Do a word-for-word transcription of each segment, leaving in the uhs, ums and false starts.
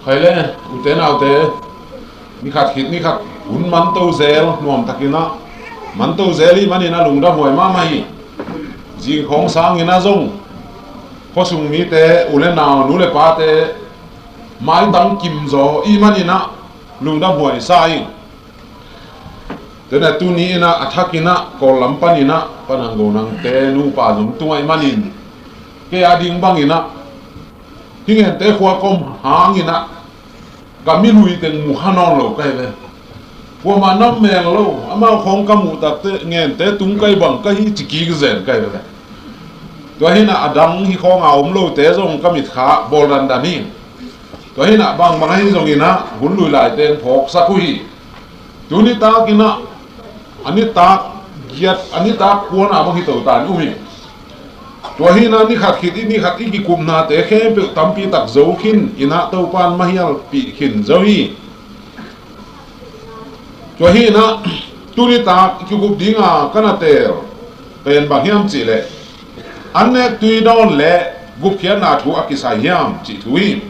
Khai le, ute naute, ni khat khit ni khat hun manto zel nuam takin ah, manto zel ih manin ah lungdam huai mahmah hi. Zingkhawng sangin ah zong khuasung mite, u le nau, nu le pate maitang kim zaw ih manin ah lungdam huai sa ing. Tena tuni in ah a thakin ah Kawl lam panin ah Pananggo nangte nupa zong tung ahih manin, kei a ding bangin ah hih Ngente khua ka om hangin ah ka milui teng mu kha nawn lo ka hi ve. Kuamah na mel lo, amau khawng ka muh takteh Ngente tung ka hi bang ka hi ci kik zen ka hi ve. Tua hi in ah a dang hih khawnga om lote zong ka mitkha bawl dandan hi. Tua hi in ah bangbang ahi zongin ah hun lui laite in phawksak uh hi. Tuni takin ah a nitak giat, a nitak kuana bang hi to tan um hi. Tua hi in ah ni khat khit ih ni khat ih kikupnate khempeuh tampi tak zo khin in ah Topan mahialpih khin zo hi. Tua hi in ah tuni tak kikup dinga ka na teel pen bang hiam cihleh, an nek tui dawn le gupkhiatna thu a kisai hiam cih thu hi.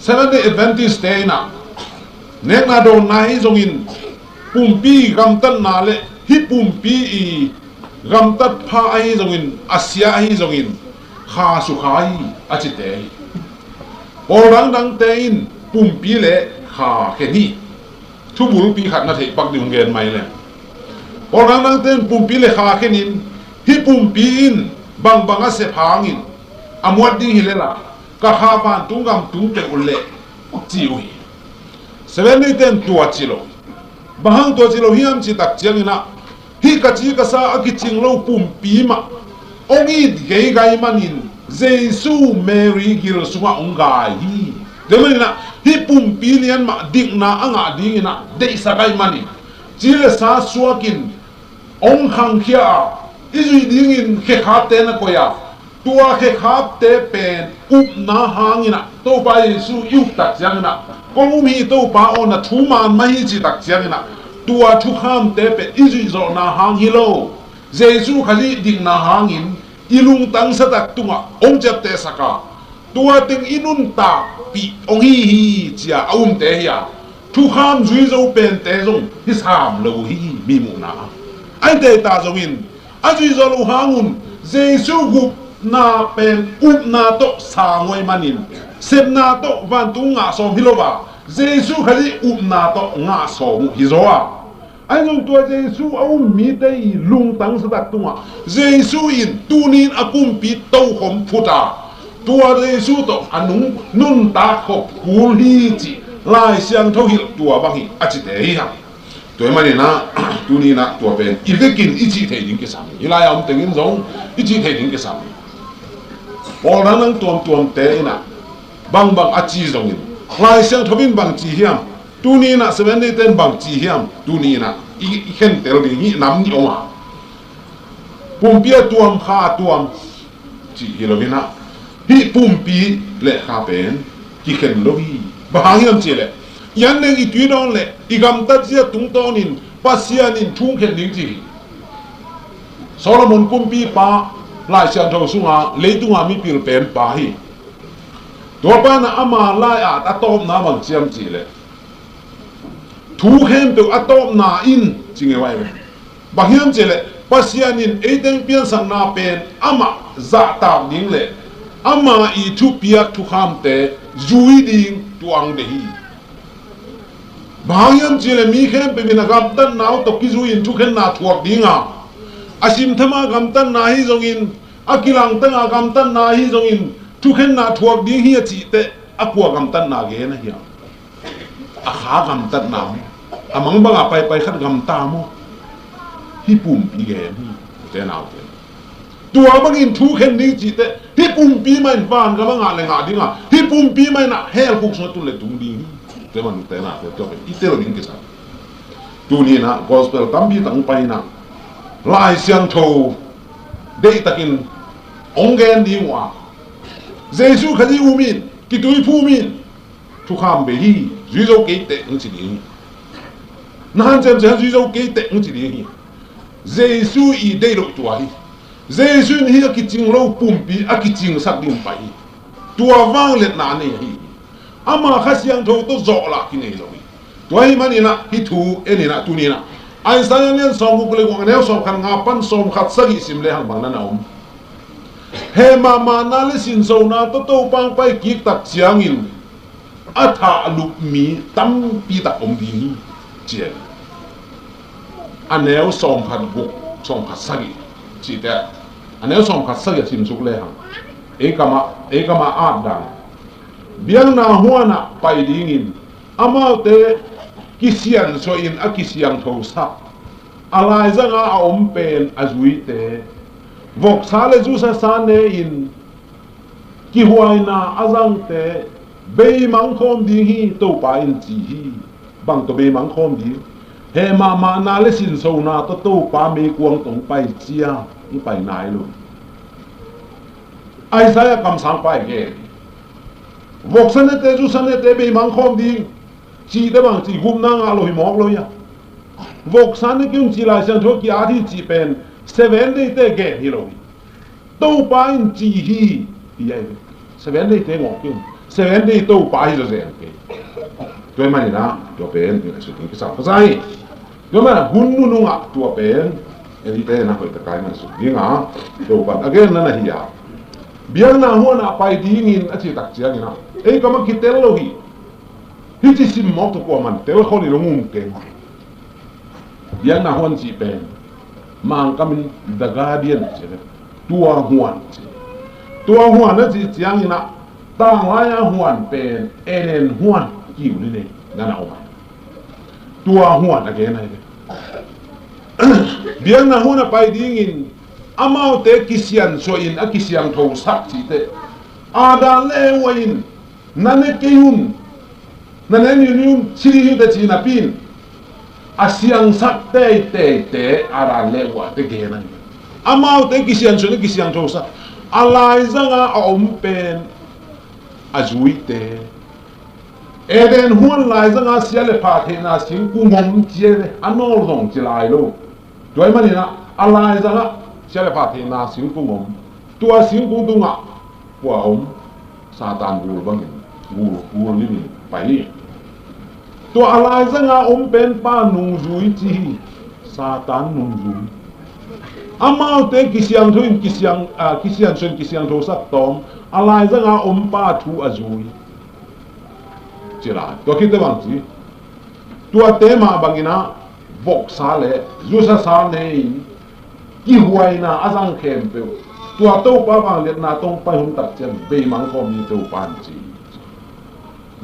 Seventh Day Adventist te in ah nekna dawnna ahi zongin, pumpi gamtatna le hih pumpi i gamtat pha ahi zongin, a sia ahi zongin, kha sukha hi a cite hi. Pawl dangdangte in pumpi le kha khen hi. Thubulpi khat na theih pak ding hong gen mai le, pawl dangdangte in pumpi le kha khenin, hih pumpi in bangbang a sep hangin a muat ding hi lel a, ka kha vantung gam tung peuh uh leh, ci uh hi. Seventh Day te in tua ci lo. Bang hang tua ci lo hiam cih tak ciangin ah, hih ka ci ka sa a kicing lo pumpi mah hong it geigai manin Jesu Mary gil sungah hong gai hi. Tua manin ah hih pumpi lian mah dikna a ngah dingin ah deihsak ahih manin, ci le sa suakin hong khangkhia a, i zuih dingin khekhapte na koih a, tua khekhapte pen upna hangin ah Topa Jesu i up tak ciangin ah, kong um hi Topa aw, na thu man mah hi cih tak ciangin ah, tua thukhamte pen i zuihzawhna hang hi lo, Jesu Khazih dikna hangin i lungtang satak tungah hong ciaptehsak a, tua teng i nuntakpih hong hi hi ci-a a umte hi a, thukham zui zo pente zong hi sam lo hi, mi muhna ah. Ahi teh ta zongin, a zuih zo lo hangun Jesu gupna pen upna tawh sang uh ahih manin, sepna tawh vantung ngah sawm hi lo a, Jesu Khazih upna tawh ngah sawm uh hi zaw a. Ahi zong tua Jesu a um mite i lungtang satak tungah Jesu in tuni in a kumpi tokhom phut a, tua Jesu tawh a nung nuntak khop kul hi cih Lai Siangtho hilh tua bang hi a cite hi hang. Tua ahih manin ah tuni in ah tua pen i vekin i cih theih ding kisam hi. Hih lai-a om tengin zong i cih theih ding kisam hi. Pawl dangdang tuamtuamte in ah bangbang a ci zongin, Lai Siangtho in bang ci hiam, tuni in ah Seventh Day ten bang ci hiam, tuni in ah i, i khentel ding hi. Nam nih om a, pumpi a tuam, kha a tuam cih hi lo in ah, hih pumpi le kha pen kikhen lo hi. Bang hang hiam cihleh, i an neng i tui dawn le i gamtat zia tungtawnin Pasian in thu khen ding ci hi. Solomon kumpipa Lai Siangtho sunga leitunga mipil pen pa hi. Tua pa in ah ama lai-at a tawpna bang ci hiam cihleh, thu khempeuh a tawpna in ci ngei uh ahi ve. Bang hiam cihleh, Pasian in ei teng piansakna pen amah zahtak ding le ama i thupiak thukhamte zui ding tuang deih hi. Bang hang hiam cihleh, mi khempeuh in a gamtatna uh tawh kizui-in thukhenna thuak ding a, a simthama gamtatna ahi zongin, a kilangtanga gamtatna ahi zongin thukhenna thuak ding hi a cihteh, a kua gamtatna gen ahi hiam? A kha gamtatna maw, a mang banga paipai khat gamta maw? Hih pumpi gen hi, ute naute. Tua bangin thu khen ding cihteh, hih pumpi mah in vangam a ngah le ngah ding a, hih pumpi mah in ah hell khuk sungah tun le tung ding hi. Ute man, ute naute, tua pen i tel ding kisam. Tuni in ah gospel tampi tak hong pai in ah, Lai Siangtho deihtakin hong gen ding uh a, Jesu Khazih um in, kitui phum in, thukham bei hi, zui zo kei teh hong ci ding hi. Na hanciam ciang zui zo kei teh hong ci ding hi. Jesu i deih loh tua hi. Jesu in hih a kicing lo pumpi a kicingsak ding pai hi. Tua vangliatna a nei ahi hi. Ama Kha Siangtho tawh zawh lah kinei lo hi. Tua ahih manin ah hih thu en in ah tuni in ah Isaiah lian sawmguk le guk, a neu sawmkhat nga pan sawmkhat sagih sim lehang bang na na om. Heh mahmahna le sinsona tawh Topa hong pai kik tak ciangin a thahlup mi tampi tak om ding hi, ci hi. A neu sawmkhat guk, sawmkhat sagih cihte, a neu sawmkhat sagih a simsuk lehang ei kamah, ei kamah at dan. Biakna huanah pai dingin amaute kisiansuahin a kisiangthosak, a laizanga a om pen a zuite, voksa le zusasa ne-in kihuaina a zangte beimang khawm ding hi, Topa in ci hi. Bang tawh beimang khawm ding? Heh mahmahna le sinsona tawh Topa meikuang tawh hong pai ciang hong pai nai lo. Isaiah kamsangpa in gen, voksa nete, zusa nete beimang khawm ding cihte bang ci, gupna ngah lo hi mawk lo hi a. Voksa ne kei un cih Lai Siangtho ki-at hi cih pen Seven Day-te gen hi lo hi. Topa in ci hi, ti ahi. Seven Day-te ngawh kei un. Seven Day Topa hi zawzen kei. Tua ahih manin ah tua pen i ngaihsut ding kisam ka sa hi. Tua ahih manin hun nunungah tua pen eite na hoih takin ngaihsut ding a, tua pan a genna na hi a. Biakna huanah pai dingin a cih tak ciangin ah ei kamah kitel lo hi. Hih ci sim mawk tawh kuaman tel khol hi lo, um keng. Biakna huan cih pen Mangkamin The Guardian ci hi. Tua huan ci. Tua huan a cih ciangin ah tanglai-a huan pen Eden huan kiu ni nei na na om a. Tua huan a gen ahi ve. Biakna huan a pai dingin amaute kisiansuahin a kisiangthosak cihte, Adam le Eva in na ne kei un, na ne ni un, si ding hi teh ci napi in a siangsak teiteite, Adam le Eva-te gen ahi. Amaute kisiansuahin a kisiangthosak, a laizanga a om pen a zuite. Eden huan laizanga sia le pha theihna singkung om ci hi ve, a nawl zong ci lai lo. Tua ahih manin ah a laizangah sia le pha theihna singkung om. Tua singkung tungah kua om? Satan gul bangin, gul, gul limin pai hi. Tua a laizanga om penpa nungzui ci hi. Satan nungzui. Amaute kisiangtho in kisiang, ah, kisiansuahin kisiangthosak tawm, a laizanga ompa thu a zui. Ci lai. Tua khit teh bang ci? Tuate mah bangin ah voksa le zusasa ne-in kihuaina a zang khempeuh, tua Topa vangliatna tawh hong pai hun tak ciang beimang khawm ni, Topa in ci.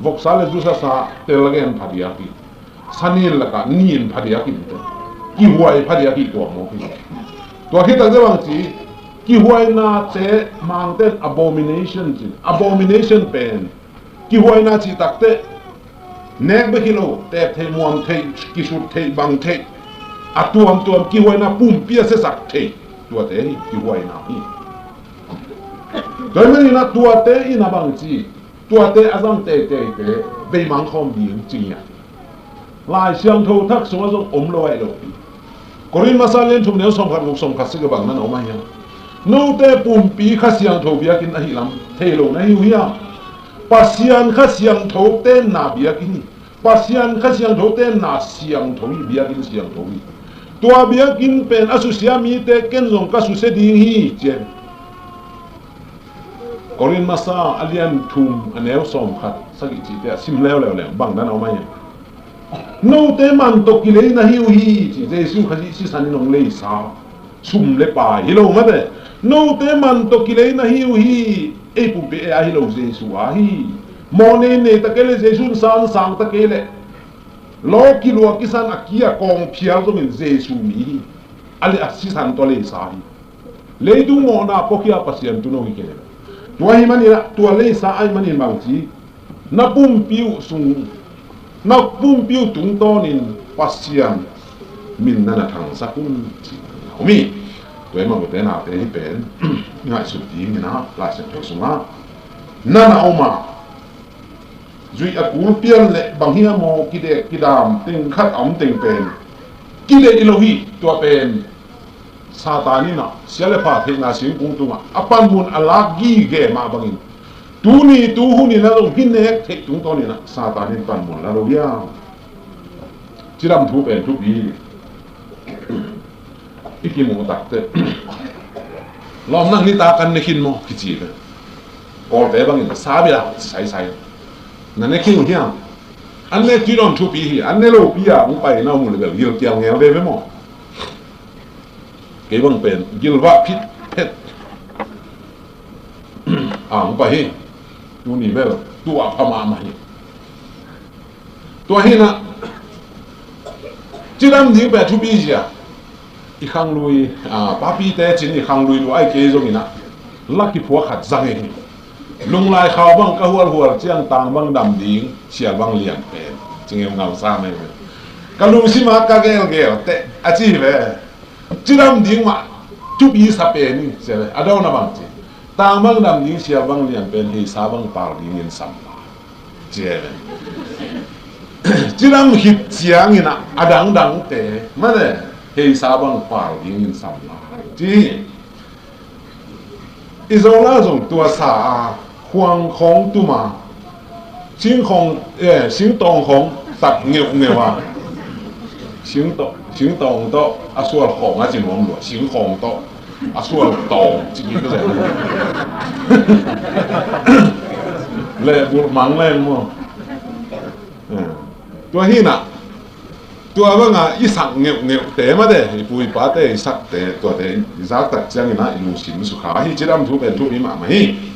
Voksa le zusasa tel gen phadiak hi. Sanin lakah nin phadiak hi teh, kihuai phadiak hi tua mawk hi. Tua khit tak teh bang ci? Kihuainate Mangte'n abomination ci. Abomination pen kihuaina cih tak teh nek bek hi lo, tep theih, muam theih, kisut theih, bang theih, a tuamtuam kihuaina, pumpi a siasak theih, tuate hi kihuaina hi. Tua ahih manin ah tuate in a bang ci, tuate a zang teiteite beimang khawm ding ci hi a. Lai Siangtho Thak sungah zong om lo ahi lo. Korin Masa lian thum, neu sawmkhat guk, sawmkhat sagih bang na na om ahi hiam? Note pumpi Kha Siangtho biakinn ahih lam thei lo na hi uh hiam? Pasian Kha Siangtho tenna biakinn hi. Pasian Kha Siangtho tenna siangtho hi, biakinn siangtho hi. Tua biakinn pen a susia mite ken zong ka susia ding hi, ci hi. Korin Masa a lian thum, a neu sawmkhat sagih cihte a sim leuleu leng bang dan a om ahi hiam? Note man tawh kilei na hi uh hi, ci. Jesu Khazih sisan in hong leisa sum le pai hi lo mate. Note man tawh kilei na hi uh hi. Ei pumpi ei a hi lo, Jesu a hi. Mawhnei nei ta kei leh, Jesu in sang sang ta kei leh, law kilua kisan a ki a kawng phial zongin Jesu mi hi. A le a sisan tawh leisa hi. Leitung mawhna pawkhia Pasian tun hong hi kei leh. Tua ahih manin ah tua leisa ahih manin bang ci? Na pumpi uh sung, na pumpi uh tungtawnin Pasian min na na thangsak un, ci-in a om hi. Tua ahih manin ute naute, hih pen ngaihsut dingin ah Lai Siangtho sungah na na om a, zuih a kul pian leh bang hiam aw, kidek kidam teng khat a om teng pen kideih lo hi. Tua pen Satan in ah sia le pha theihna singkung tungah a panmun a lak gige mah bangin, Tuni tu hun in a zong hih nek theih tungtawn in a Satan in panmun la lo hiam? Cidam thu pen thupi hi. I kimuh takte, lawm nang nitak an ne khin maw kici ve. Kawlte bangin sabia saisai na ne khin uh hiam? An ne cidam thupi hi. An ne lopi a hong pai na um uh le bel gil kial ngel veve maw? Kei bang pen gilvah phitphet a hong pai hi. Tuni bel tua pha mahmah hi. Tua hi na, cidam ding pen thupi zia. I khanglui, a, papite cin i khanglui lua ai kei zong in a, la kiphuak khat zang hi. Lunglai khau bang ka hualhual ciang tang bang dam ding, sial bang lian pen. Ci ngeungau sa mai ve. Ka lungsim a ka gelgel teh a ci ve. Cidam ding mah thupi sa pen hi, sial a dawn a bang ci. Tang bang dam ding, sial bang lian pen, heisa bang pal dingin sam la. Ci e. Cidam khit ciangin a, a dangdangte mane heisa bang pal dingin sam la. Ci. I Zola zong tua sa a, khuang khawng tum a, singkhawng, eh, singtawng khawng sak ngeuhngeuh a, singtawng, singtawng tawh a sual khawng a ci nuam lua, singkhawng tawh a sual tawng ci kik leng le bulh mang leng maw. Eh, tua hi na, tua banga i sak ngeuhngeuhte mate, i pu i pate i sakte, tuate i zak tak ciangin a i lungsim sukha hi. Cidam thu pen thupi mahmah hi.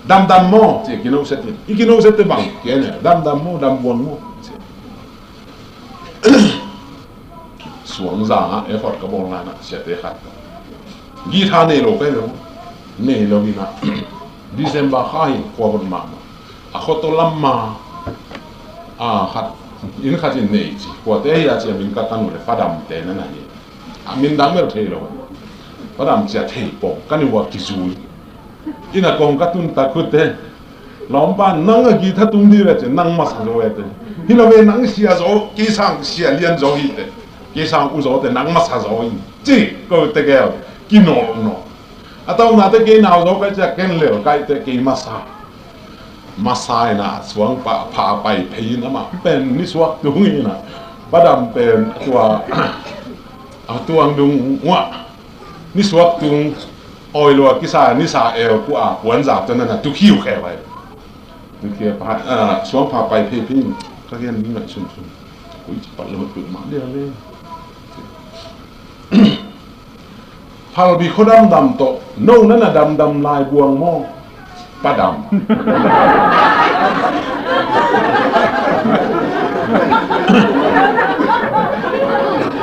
Damdam maw ci, kinoset hi. I kinosette bang kene, damdam maw, damvuan maw ci. Suangzang a effort ka bawl nana siate khat, guitar nei lo ka hi lo, nei lo in a, December kha hi, khua vot mahmah. A khuato lam ma, a khat, inn khat in nei ci. Kuate hi a ci a min ka kan uh le, Fadamte na na hi. A min dang bel thei lo. Fadam ci a thei pong, kan i ua kizui. Inn a kong ka tun tak uh teh, lawmpa nang a guitar tung dih ve ci, nang masa zaw e teh. Hi lo ve, nang sia zaw, kei sang sia lian zaw hi teh. Kei sang u zaw teh, nang masa zaw in ci, ko tegel kinawlnawh. A taunate kei nau zaw kai ci a, ken lel kai teh kei masa. Masa in a suang pha pai phei in amah pen nisuak tung in a, Fadam pen a tua, a tuang dung uah nisuak tung awi lua kisa, nisa el kua puanzak tawh na na tukhiu khe vai. Tukhiu pha, a, suang pha pai phei phei in ka gen ding ngaihsun sun. Koi ci pat lo tu mah dia le. Phalbi khuadamdam tawh no na na damdam lai buang maw? Padam.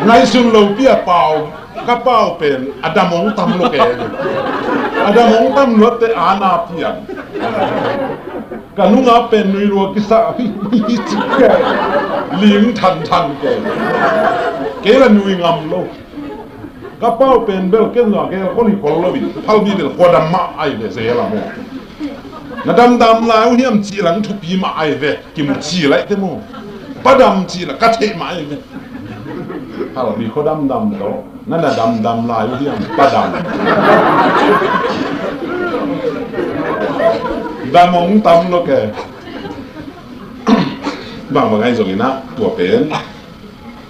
Ngaihsun lopi a pau, ka pau pen a dam hong tam lo ke. A dam hong tam lo te a na pian. Ka nunga pen nui lua kisa hi, hi, hi, ci ke. Ling than than ke. Kei la nui ngam lo. Ka pau pen bel ken zong a gel khol hi khol lo in, phalbi bel khuadam mah ai ve, zel a maw. Na damdam lai uh hiam cih lang thupi mah ai ve, kimu ci lai te maw. Padam cih la ka theih mah ai ve. Phalbi khuadamdam tawh na na damdam lai uh hiam, padam. Dam hong tam lo ke. Bang bang ai zong in a, tua pen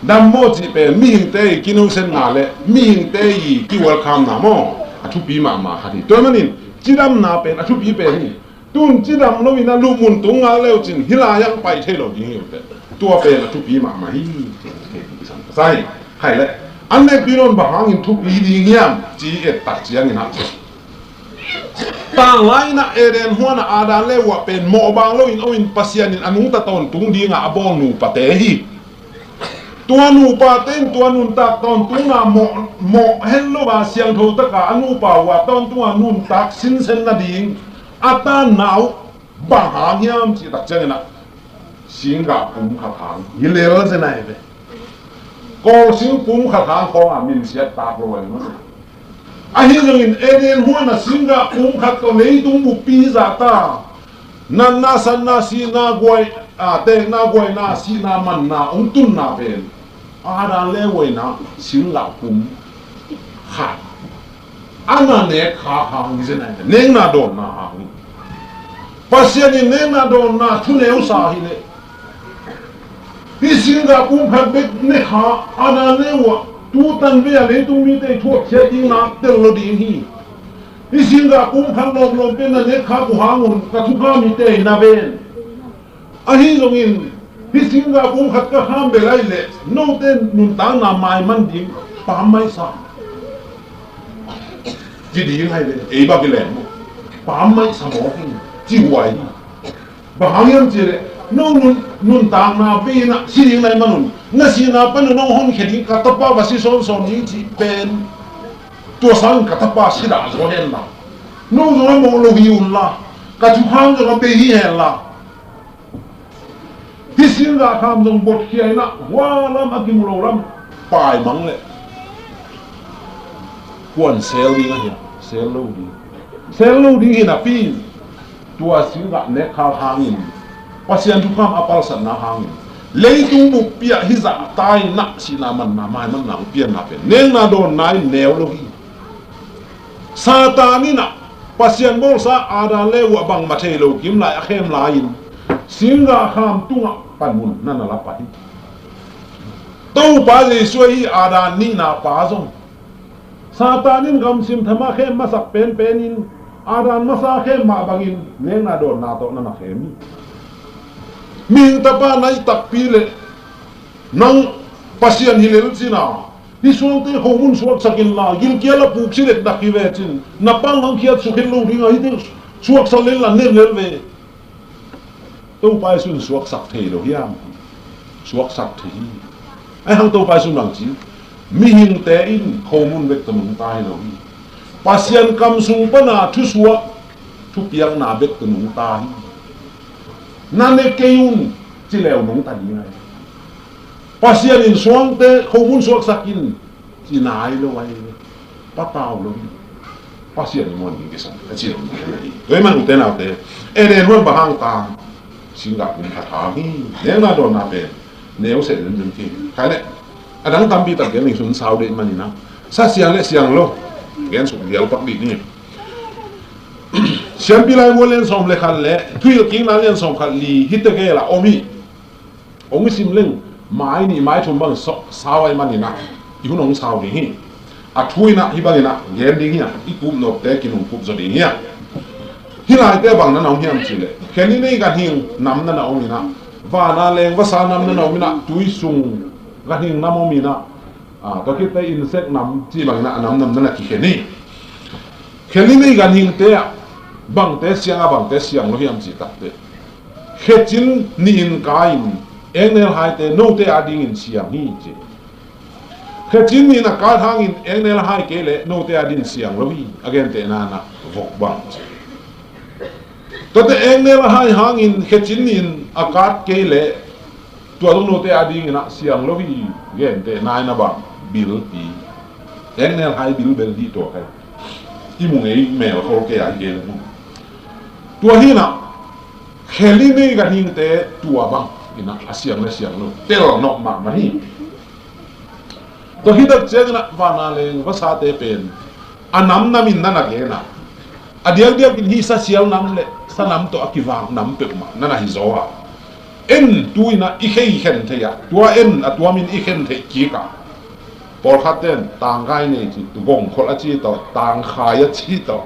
dam maw cih pen mihingte i kinosenna le mihingte i ki-welcome-na maw, a thupi mahmah khat hi. Tua manin cidamna pen a thupi pen hi. Tun cidam lo in a lupmun tung ngal leu cin hih lai-ah pai thei lo ding hi uh teh. Tua pen a thupi mahmah hi. Sai, hai le, an nekpi nawn bang hangin thupi ding hiam ci et tak ciangin a, tanglai in a Eden huan a Adam le Eva pen mawhbang lo in, o in Pasian in a nungta tawntung dingah a bawl nupate hi. Tua nupate in tua nuntak tawntungna mawh, mawh het lo a, siangtho taka a nupa uh a tawntunga nuntak sinsen nading a tanna uh bang hang hiam cih tak ciangin a, singgah pum khat hang hi lel zen ahi ve. Kawlsing pum khat hang khawngah minsiat tak lo ahi maw. Ahi zongin Eden huan a singgah pum khat tawh leitung buppi zahta natna, satna, sihna, guai, a, tekna, guaina, sihna, manna hong tunna pen Adam le Eva in a singgah pum khat a na nek kha hang hi zen ahi ve. Nekna dawnna hang hi. Pasian in nekna dawnna thuneu sa hi leh, hih singgah pumkhat bek ne kha, Adam le Eva tutan vei a leitung mite i thuakciat ding na tel lo ding hi. Hih singgah pumkhat lawmlawm pen na nek kha, ko hang un ka thukham hi teh na ven. Ahi zongin hih singgah pumkhat ka kham bel ahih leh note nuntakna maiman ding pammaih sa. Ci ding ahih leh ei bang i lem uh, pammaih sa mawk hi, ci huai hi. Bang hang hiam cih leh no nun, nuntakna vei in ah si ding na hih man un, na sihna pan un hong honkhia ding, ka tapa va si sawnsawn ding cih pen tua sangin ka tapa si dah zaw hen la, no zong a mawh lo hi un la, ka thukham zong a bei hi hen la. Hih singgah kham zong botkhia in ah hua lam a kimu lo lam paimang leh kuan sel ding ahi a, sel lo ding. Sel lo ding hi napi in tua singgah nek kha hangin, Pasian thukham a palsatna hangin leitung buppi ah hih zahta in ah sihna manna maimanna hong pianna pen nekna dawnna in neu lo hi. Satan in ah Pasian bawlsa Adam le Eva bangmah thei lo kim lai a khem lai-in singgah kham tungah panmun na na la pah hi. Topa Jesuh ahi Adam nihna pa zong Satan in gamsim tham a khem masak penpen in Adam masa khem mah bangin nekna dawnna tawh na na khem hi. Mihing Tapa na hih takpi leh nang Pasian hi lel cin a, hih suangte khomun suaksak inla, gilkial a puk si dekdak hi ve cin, na pang hong khiat suk het lo ding a, hihte suaksak lel la, nek lel ve. Topa Jesuh in suaksak thei lo hiam? Suaksak thei hi. Ahi hang Topa Jesuh in bang ci? Mihingte in khomun bek tawh nungta hi lo hi. Pasian kam sung pana thusuak, thupiakna bek tawh nungta hi. Na ne kei un ci leu nungta ding ahi. Pasian in suangte khomun suaksak in ci nai lo ahi. Patau lo hi. Pasian in muan ding kisam a ci lo hi. Tua ahih man ute naute, Eden huan bang hang tang? Singgah pumkhat hang hi. Nekna dawnna pen neu seh zenzen hi. Khai leh a dang tampi tak gen ning sun sau dei manin ah, sa siang le siang lo gen suk dial pak dih ni. Siampi Lai Mual lian sawm le khat le Thuhilhkikna lian sawm khat li hihte gel ah om hi. Hong i sim leng mai nih mai thum bang sau ahih manin ah i hun hong sau ding hi. A thu in ah hih bangin ah gen ding hi a, i kup nopte kinungkup zaw ding hi a. Hih laite bang na na om hiam cih leh, khen i nei ganhing nam na na om in ah, van a leng vasa nam na na om in ah, tui sung ganhing nam om in ah, a, tua khit teh insek nam cih bangin ah a nam nam na na kikhen hi. Khen i nei ganhingte ah bangte siang a, bangte siang lo hiam cih tak teh, khecin nih in kai-in engnel haite note adingin siang hi ci. Khecin nih in a kat hangin engnel hai kei leh note adingin siang lo hi, a gentehna in ah vok bang ci. Tuate engnel hai hangin khecin nih in a kat kei leh tua zong note adingin ah siang lo hi, gentehna in ah bang, bilpi. Engnel hai bil bel dih tua khai. I mu ngei mel khol kei a hi kei leh mu. Tua hi in ah khen i nei ganhingte tua bang in ah a siang le siang lo tel nawk mahmah hi. Tua hi tak ciangin ah van a leng vasate pen a nam nam in na na gen a, a diakdiak in hih sa sial nam le sa nam tawh a kivak nam peuhmah na na hi zaw a. En tu in ah i khei khen thei a, tua en a tuamin i khen theih kik a. Pawlkhatte in tangkai nei ci, tu gongkholh a ci tawh, tangkhai a ci tawh,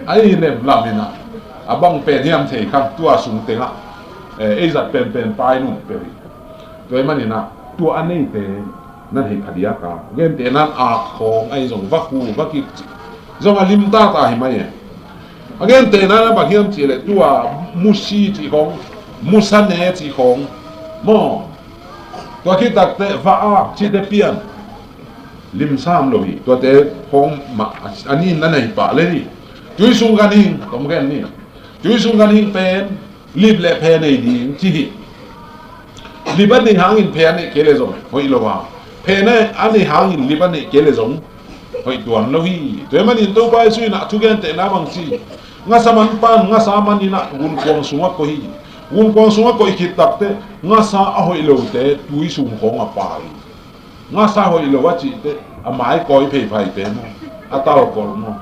a i nem lam in ah a bang pen hiam thei kha, tua sung teng ah, eh, ei zat penpen pai nun peuh hi. Tua ahih manin ah tua a neite na hei phadiak a, gentehna in ak khawng ahi zong, va khu va kik cih zong a limta ta hi mai e. A gentehna in ah bang hiam cih leh tua musi cih khawng, musane cih khawng maw, tua khit tak teh va ak cihte pian limsam lo hi. Tuate khawng mah a ni in na nei pah le hi. Tui sung ganhing tom gen ni. Tui sung ganhing pen lip le phe nei ding ci hi. Lip a nei hangin phe a neih kei leh zong hoih lo a, phe a neih hangin lip a neih kei leh zong hoih tuan lo hi. Tua ahih manin Topa Jesuh in ah thugentehna bang ci, ngasa man pan ngasa man in ah gunkuang sungah koih hi. Gunkuang sungah koih khit tak teh ngasa a hoih lote tui sung khawng a pai hi. Ngasa hoih lo a cih teh a mai kawi pheiphaite maw, a talkol maw,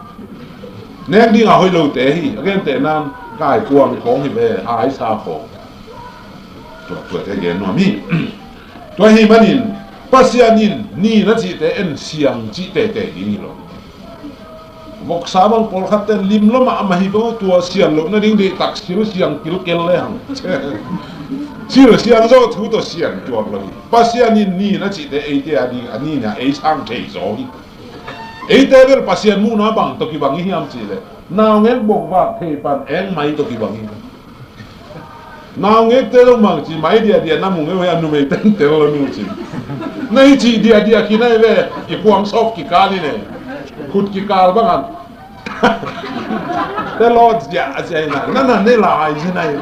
nek ding a hoih lote hi. A gentehna in Kaikuang khawng hi ve, haisa khawng. Tua, tuate gen nuam hi. Tua hi manin Pasian in ni na cihte en siang cih teitei ding hi lo. Voksa bang pawlkhat ten lim lo mahmah hi ve, tua sian loh nading deih tak sil siang kilkel le hang. Sil siang zaw thu tawh sian tuak lo hi. Pasian in ni na cihte eite a ding a ni na ei sang thei zaw hi. Eite bel Pasian muhna bang tawh kibang i hiam cihleh, naungek bokvak thei pan eng mai tawh kibang hi. Naungekte zong bang ci mai diadia na mu ngeu hi a, numei tentel lo nu ci. Na i cih diadia kinai ve, i kuam sawp kikal i ne. Khut kikal bang an. Te lawt zia a zia ina, na na ne lai zi nai.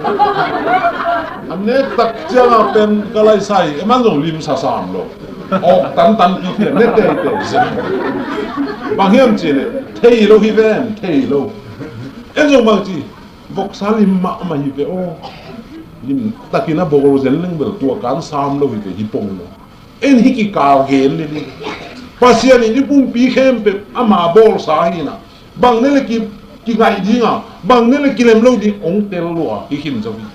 A ne tak ciang a pen ka lai sai, e man zong lim sasam lo. Awk tantan pi pi a ne teitei zi nai. Bang hiam cihleh, thei lo hi ven, thei lo. En zong bang ci, voksa lim mahmah hi ve aw. Lim takin a bawk lo zen leng bel tua kan sam lo hi ve, hi pong lo. En hi kikal gen le ni. Pasian in i pumpi khempeuh ama bawlsa hi na. Bang ne le ki, kingaih ding a, bang ne le kilem lo ding ong tel lua hi khin zo hi.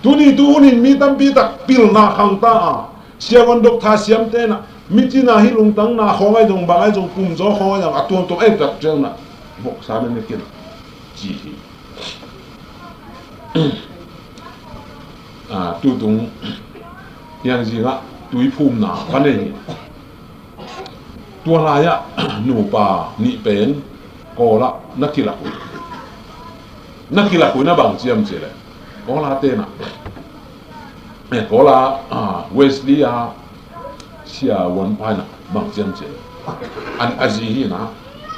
Tuni tu hun in mi tampi tak pilna khang ta a, siavuan dok tha siam te na, mi cina hi lungtang na khawng ai zong bang ai zong pum zaw khawng ai zong a tuamtuam ai tak ciang na. Voksa na ne kin ci hi. Ah, tutung hiang zingah tuiphumna ka nei hi. Tua lai-ah nupa nih pen Kawlah na kilak uh. Na kilak uh na bang ciam cihleh, Kawlah tenah, eh, Kawlah, ah, Wesley a sia wan paina bang ciam cihleh, an a zi hi na.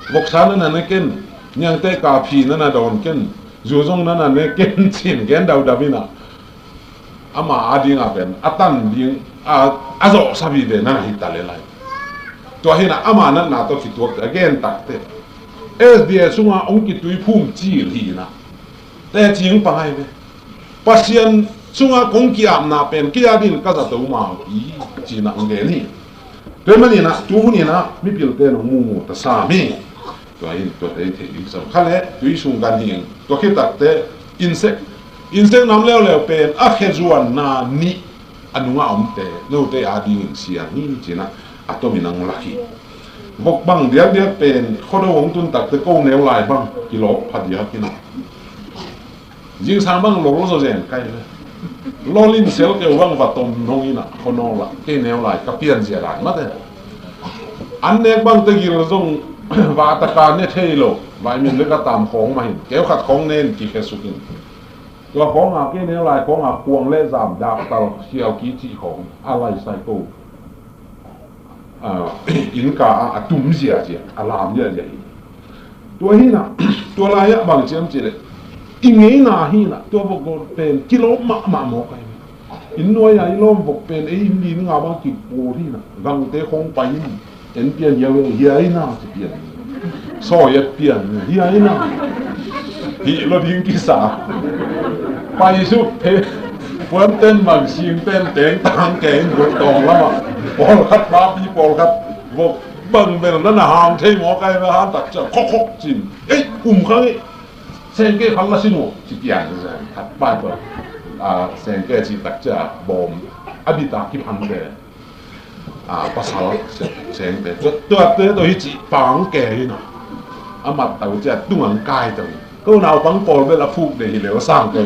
Voksa na na ne ken, niangte ka phi na na dawn ken, zu zong na na ne ken cin gen daudau hi na. Ama a ding a pen a tan ding a, a zawhsa vive na na hi ta le lai. Tua hi na ama natna tawh kituak a gen takte, S D A sunga ong kituiphum cil hi na. Tecing pangai ve. Pasian sunga kong kiapna pen kei a din ka zato mau hi, cina ong gen hi. Tua manin ah tu hun in ah mipilte nong mumu ta sam hi. Tua in tua tei thei ding sam kha le tui sung kan hing. Tua khit takte insek, insek nam leuleu pen a khezuanna nih a nungah omte note a dingin siang hi, cina a tomin ang lak hi. Vok bang diakdiak pen khodo hong tun takte ko neu lai bang kilawp pha diak hi na. Zingsang bang lol zaw zen kai le. Lol in sel keu bang va tom nong in a khono la kei neu lai ka pian zia dan mate. An nek bang te gil zong va taka ne thei lo. Vaimin le ka tam khawng mah hin keu khat khawng nen kikhe suk in. Tua khawng a kei neu lai khawng a kuang le zam dak tal siau ki cih khawng a lai sai ko. Ah, innka ah a tum ziazia, a lam ziazia hi. Tua hi na, tua lai-ah bang ciam cihleh, i ngeina hi na, tua vok pen kilawm mahmah mawk ahi. Inn nuai-a i lawm vok pen ei inn li nga bang kipawl hi na, gangte khong pai in, en pian hia ve, hia hi na, ci pian. Sawi et pian, hia hi na. Hih lo ding kisa. Paisuk te, puanten bang singten teng tang ke in guk tawng lama. Pawlkhat papi pawlkhat vok bang bel na na hang thei maw kai na han tak cia khok khok cin. Ei, um khang ei. Sengke khang la sinu, ci pian zan. Khat pai pawl. A, sengke ci tak cia bawm. A bita kiphan te. A, pasal sengte. Tua, tua te tua hi ci pang ke hi na. A mat tau cia tung ang kai tau hi. Ko naupang pawl bel a phuk de hi lel sang ke.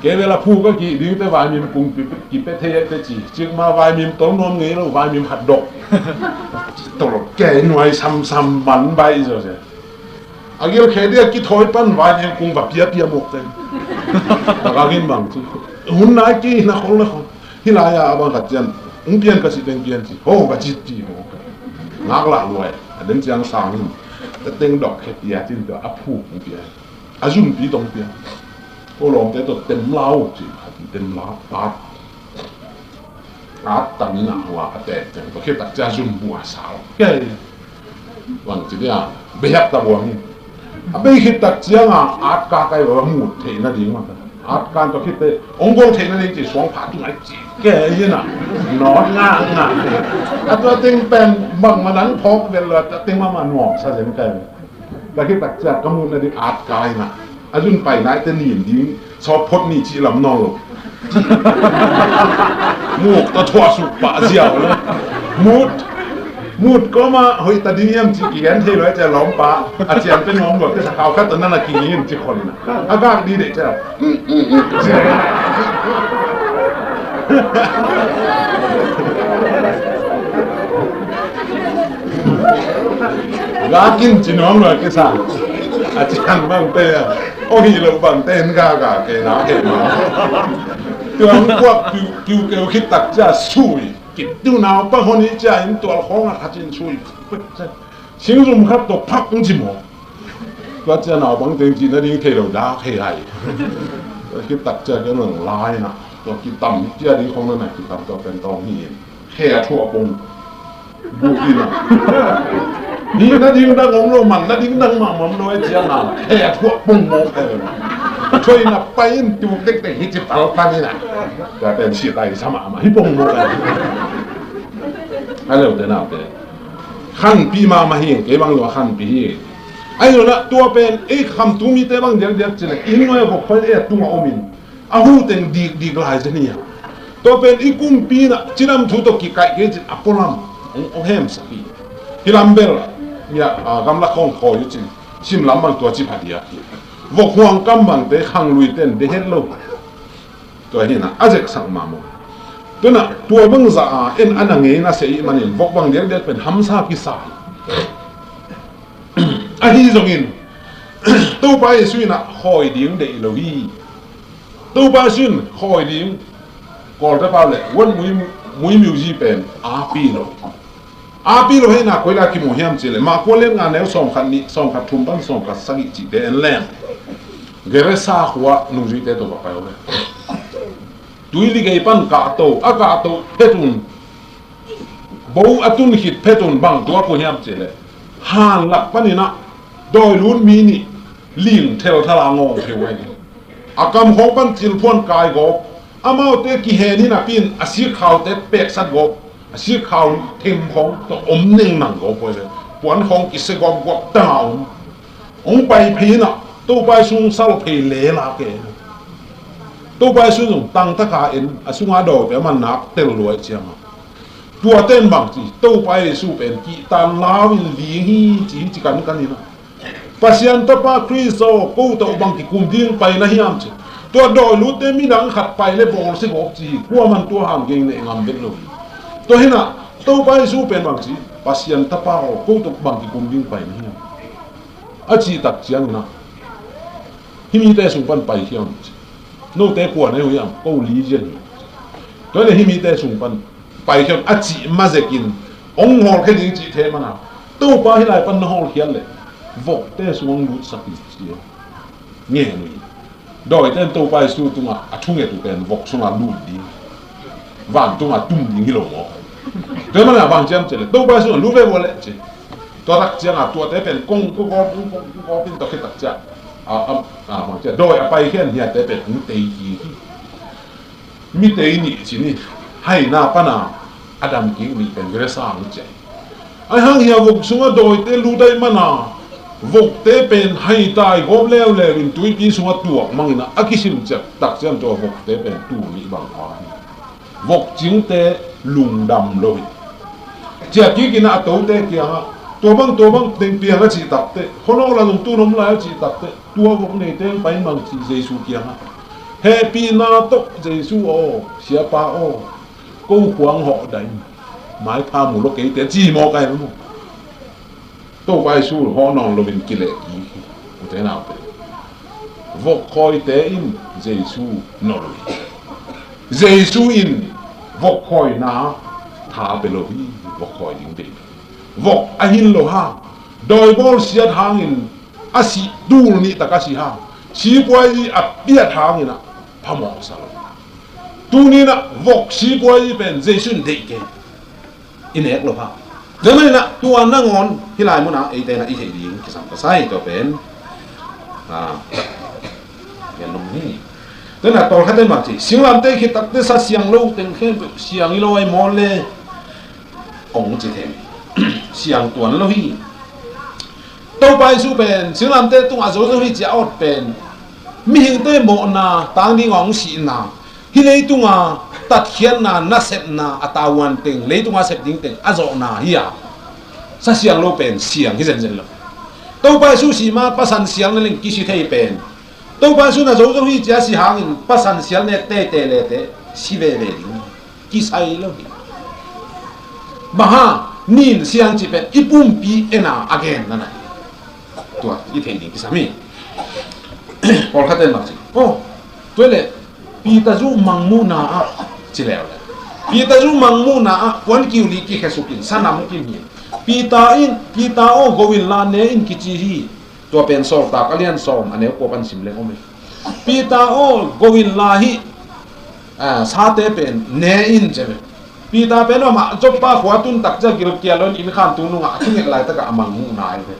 Ke bel a phuk a ki ding te vaimim kung ki, ki pe thei te ci. Cik ma vaimim tol nuam ngei lo, vaimim hat dok. Tol ke nuai sam sam man bai zo se. A gil khe dia ki thoi pan vaimim kung va pia pia mok te. A ka gin bang ci. Hun nai ki na khol na khol. Hi lai-a a bang khat cian, hong pian ka cih teng pian ci, ho ka cit ci ho. Ngak lah luai, a den ciang sang in, ka teng dok khe pia cin tua a phuk hong pia. A zunpi tong pia. Ko lawmte tawh tem lau ci, khat tem lau, at. At tang in a hua a tek teng, tua khit tak cia zun bua sau. Kei. Bang ci dia, behiak ta buang hi. A bei khit tak cianga at ka kai va mut theihna ding mah. At kan tawh khit te ong gol theihna ding ci suang pha tu ngai ci. Ke hi na. Nawt nga nga. A tua ting pen bang ma nang phawk vel lo, a tua ting mama nuam sa zen kai. Ta khit tak cia ka mutna ding at kai na. A zun pai nai te nin ding sawt phot ni cih lam nawn lo. Mut ta thuah suk pah ziau lo. Mut, mut kawma hoih ta ding hiam cih kigen thei lo, a cia lawmpa a cian pe nuam lo, te sa khau khat ta nana kingin ci khon na. A gak di deh cia. Gakin ci nuam lo kisa. A cian bang te a. Aw hi lo bang te in ga ga ke na ke ma. Tuang kuak kiu kiu keu khit tak cia sui. Kit tu nau pa hon hi cia in tual khong a khat in sui. Singzum khat tawh phak hong ci maw. Tua cia nau bang teng ci na ding thei lo dak hei hai. Tua khit tak cia kiang lang lai na. Tua kitam cia ding khong na na kitam tua pen tawng hi in. Khe a thuah pong. Buh in a. Ni na ding dang om lo man, na ding dang mah mah om lo ai ciang a. Khe a thuah pong mawk ai lo. Thuah in a pai in tuk dekdek hi ci pal pan in a. Tua pen si tai sa mah mah hi pong mawk ai. A lo te nau te. Khanpi mahmah hi, kei bang lua khanpi hi. Ai lo na tua pen ei khamtung mite bang diakdiak ci le inn nuai a vok khoi ei a tung a om in a hu teng dikdik lai zen hi a. Tua pen i kumpi in a cidam thu tawh kikaih kei cin a pualam hong hemsak hi. Hi lam bel a gamlak khawng khawi uh cin sim lam bang tua ci pha diak hi. Vok huang kam bangte khang lui ten de het lo. Tua hi na a zeksak mahmah. Tuna tua bang zah a en a na ngei na sia ih manin vok bang diakdiak pen hamsa kisa hi. Ahi zongin Topa Jesu in a khawi ding deih lo hi. Topa Jesu in khawi ding Kawlte pau le wan mui, mui miuzi pen api lo. Api lo hei na koi la kimu hiam ci le Mark kua lian nga neu sawmkhat nih, sawmkhat thum pan sawmkhat sagih cihte en leng. Gerasa khua nungzuite tawh va pai uh le. Tuili gei pan kahto, a kahto phetun. Bo a tun khit phetun bang tua pua hiam ci le. Han lak panin a dawi lut mi nih ling thel thala ngawng pheu ahi. A kam khawng pan cilphuan kai gawp. Amaute kihen in a pin a sikhaute peksat gawp. A sikhau themkhawng tawh om neng nang gawp ahi ve. Puan khawng kise gawp gawp tanga om. Hong pai phei in a Topa Jesu sal phei le la ke. Topa Jesu zong tangtaka en a sunga dawte a man nak tel luai cianga. Tuate in bang ci Topa Jesu pen kihtan lau in ling hi ci hi ci kankan in a. Pasian Tapa Khrist aw, ko tawh bang kikum ding pai na hiam ci. Tua dawi lutte midang khat pai le bawl si gawp ci hi. Kua man tua han geng neh ngam vet lo hi. Tua hi na Topa Jesu pen bang ci Pasian Tapa aw, ko tawh bang kikum ding pai na hiam. A cih tak ciangin a himite sung pan pai hiam ci. Note kua na hi uh hiam, ko li zian hi. Tua le himite sung pan pai khian a cih ma zekin hong hawlkhia ding cih the mana. Topa hi lai pan na hawlkhiat le vokte sung hong lutsak hi ci. Ngen uh hi. Dawite in Topa Jesu tungah a thunget uh pen vok sungah lut ding. Vantungah tum ding hi lo maw. Tua mana bang ciam cih le Topa Jesu lut ve vua le ci. Tua tak ciangah tuate pen kong kong kong kong kong kong in tua khit tak ciah. A, a, a, bang ciah. Dawi a pai khian hiate pen hong tei kik hi. Mite nih ci ni, haina pana a dam kik nih pen Gerasa ang ciah. Ai hang hia vok sunga dawite lut ai mana vokte pen haitai gawp leuleu in tuipi sunga tuak mangin a kisim ciak tak cian tua vokte pen tu nih bang pha hi. Vok cingte lungdam lo hi. Ciah kik in a tote kiangah tua bang tua bang teng piang a cih takte, khonok la zong tu nom lai a cih takte, tua vok neite pai mang ci Jesu kiangah. Hehpihna tawh Jesu aw, Siapa aw, ko khuang hawh daih in maipha mu lo keite ci mawk ai maw. Topa Jesu hawh nawn loin kileh kik hi. Ute naute, vok khawite in Jesu nolh uh hi. Jesu in vok khawina tha pe lo hi. Vok khawi ding deih lo. Vok a hin lo hang, dawi bawl siat hangin a si, tul nih tak a si hang, sipuai a piat hangin a phamawh sa lo. Tuni in a vok sipuai pen Jesu in deih kei. I nek lo hang. Tua manin a tua nangawn hi lai munah eite in a i theih ding kisam ka sa hi tua pen. Ah. Gen nung hi. Tua in a tawlkhat in bang ci, singlamteh khit takte sa siang lo teng khempeuh siang hi lo ai maw le. Ong ci thei. Siang tuan lo hi. Topa Jesu pen singlamteh tungah zo zo hi ci a awt pen Mihingte mawhna tang ding a hong sihna, hih leitunga tatkhiatna, nasepna a tavuan teng, leitunga sep ding teng a zawhna hi a, sa siang lo pen siang hi zenzen lo. Topa Jesu sih ma pasan sial na leng kisi thei pen, Topa Jesu na zo zo hi cia si hangin pasan sial nek teitei lete si veve ding. Kisai lo hi. Bang hang, nin siang cih pen i pumpi en a a genna na hi. Tua i theih ding kisam hi. Pawlkhat ten bang ci, oh, tua leh Peter zu mangmuhna ah ci leuleu. Peter zu mangmuhna ah puan kiu li kikhia sukin sanam kim hi. Peter in, Peter aw, go inla, ne in kici hi. Tua pen Sawltak a lian sawm a neu kua pan sim leng om hi. Peter aw, go inla, hih, ah, sate pen ne in ci ve. Peter pen amah Joppa khua a tun tak ciang gilkial lo in, inn khan tungnungah a thugelh laitakah a mangmuhna hi ve.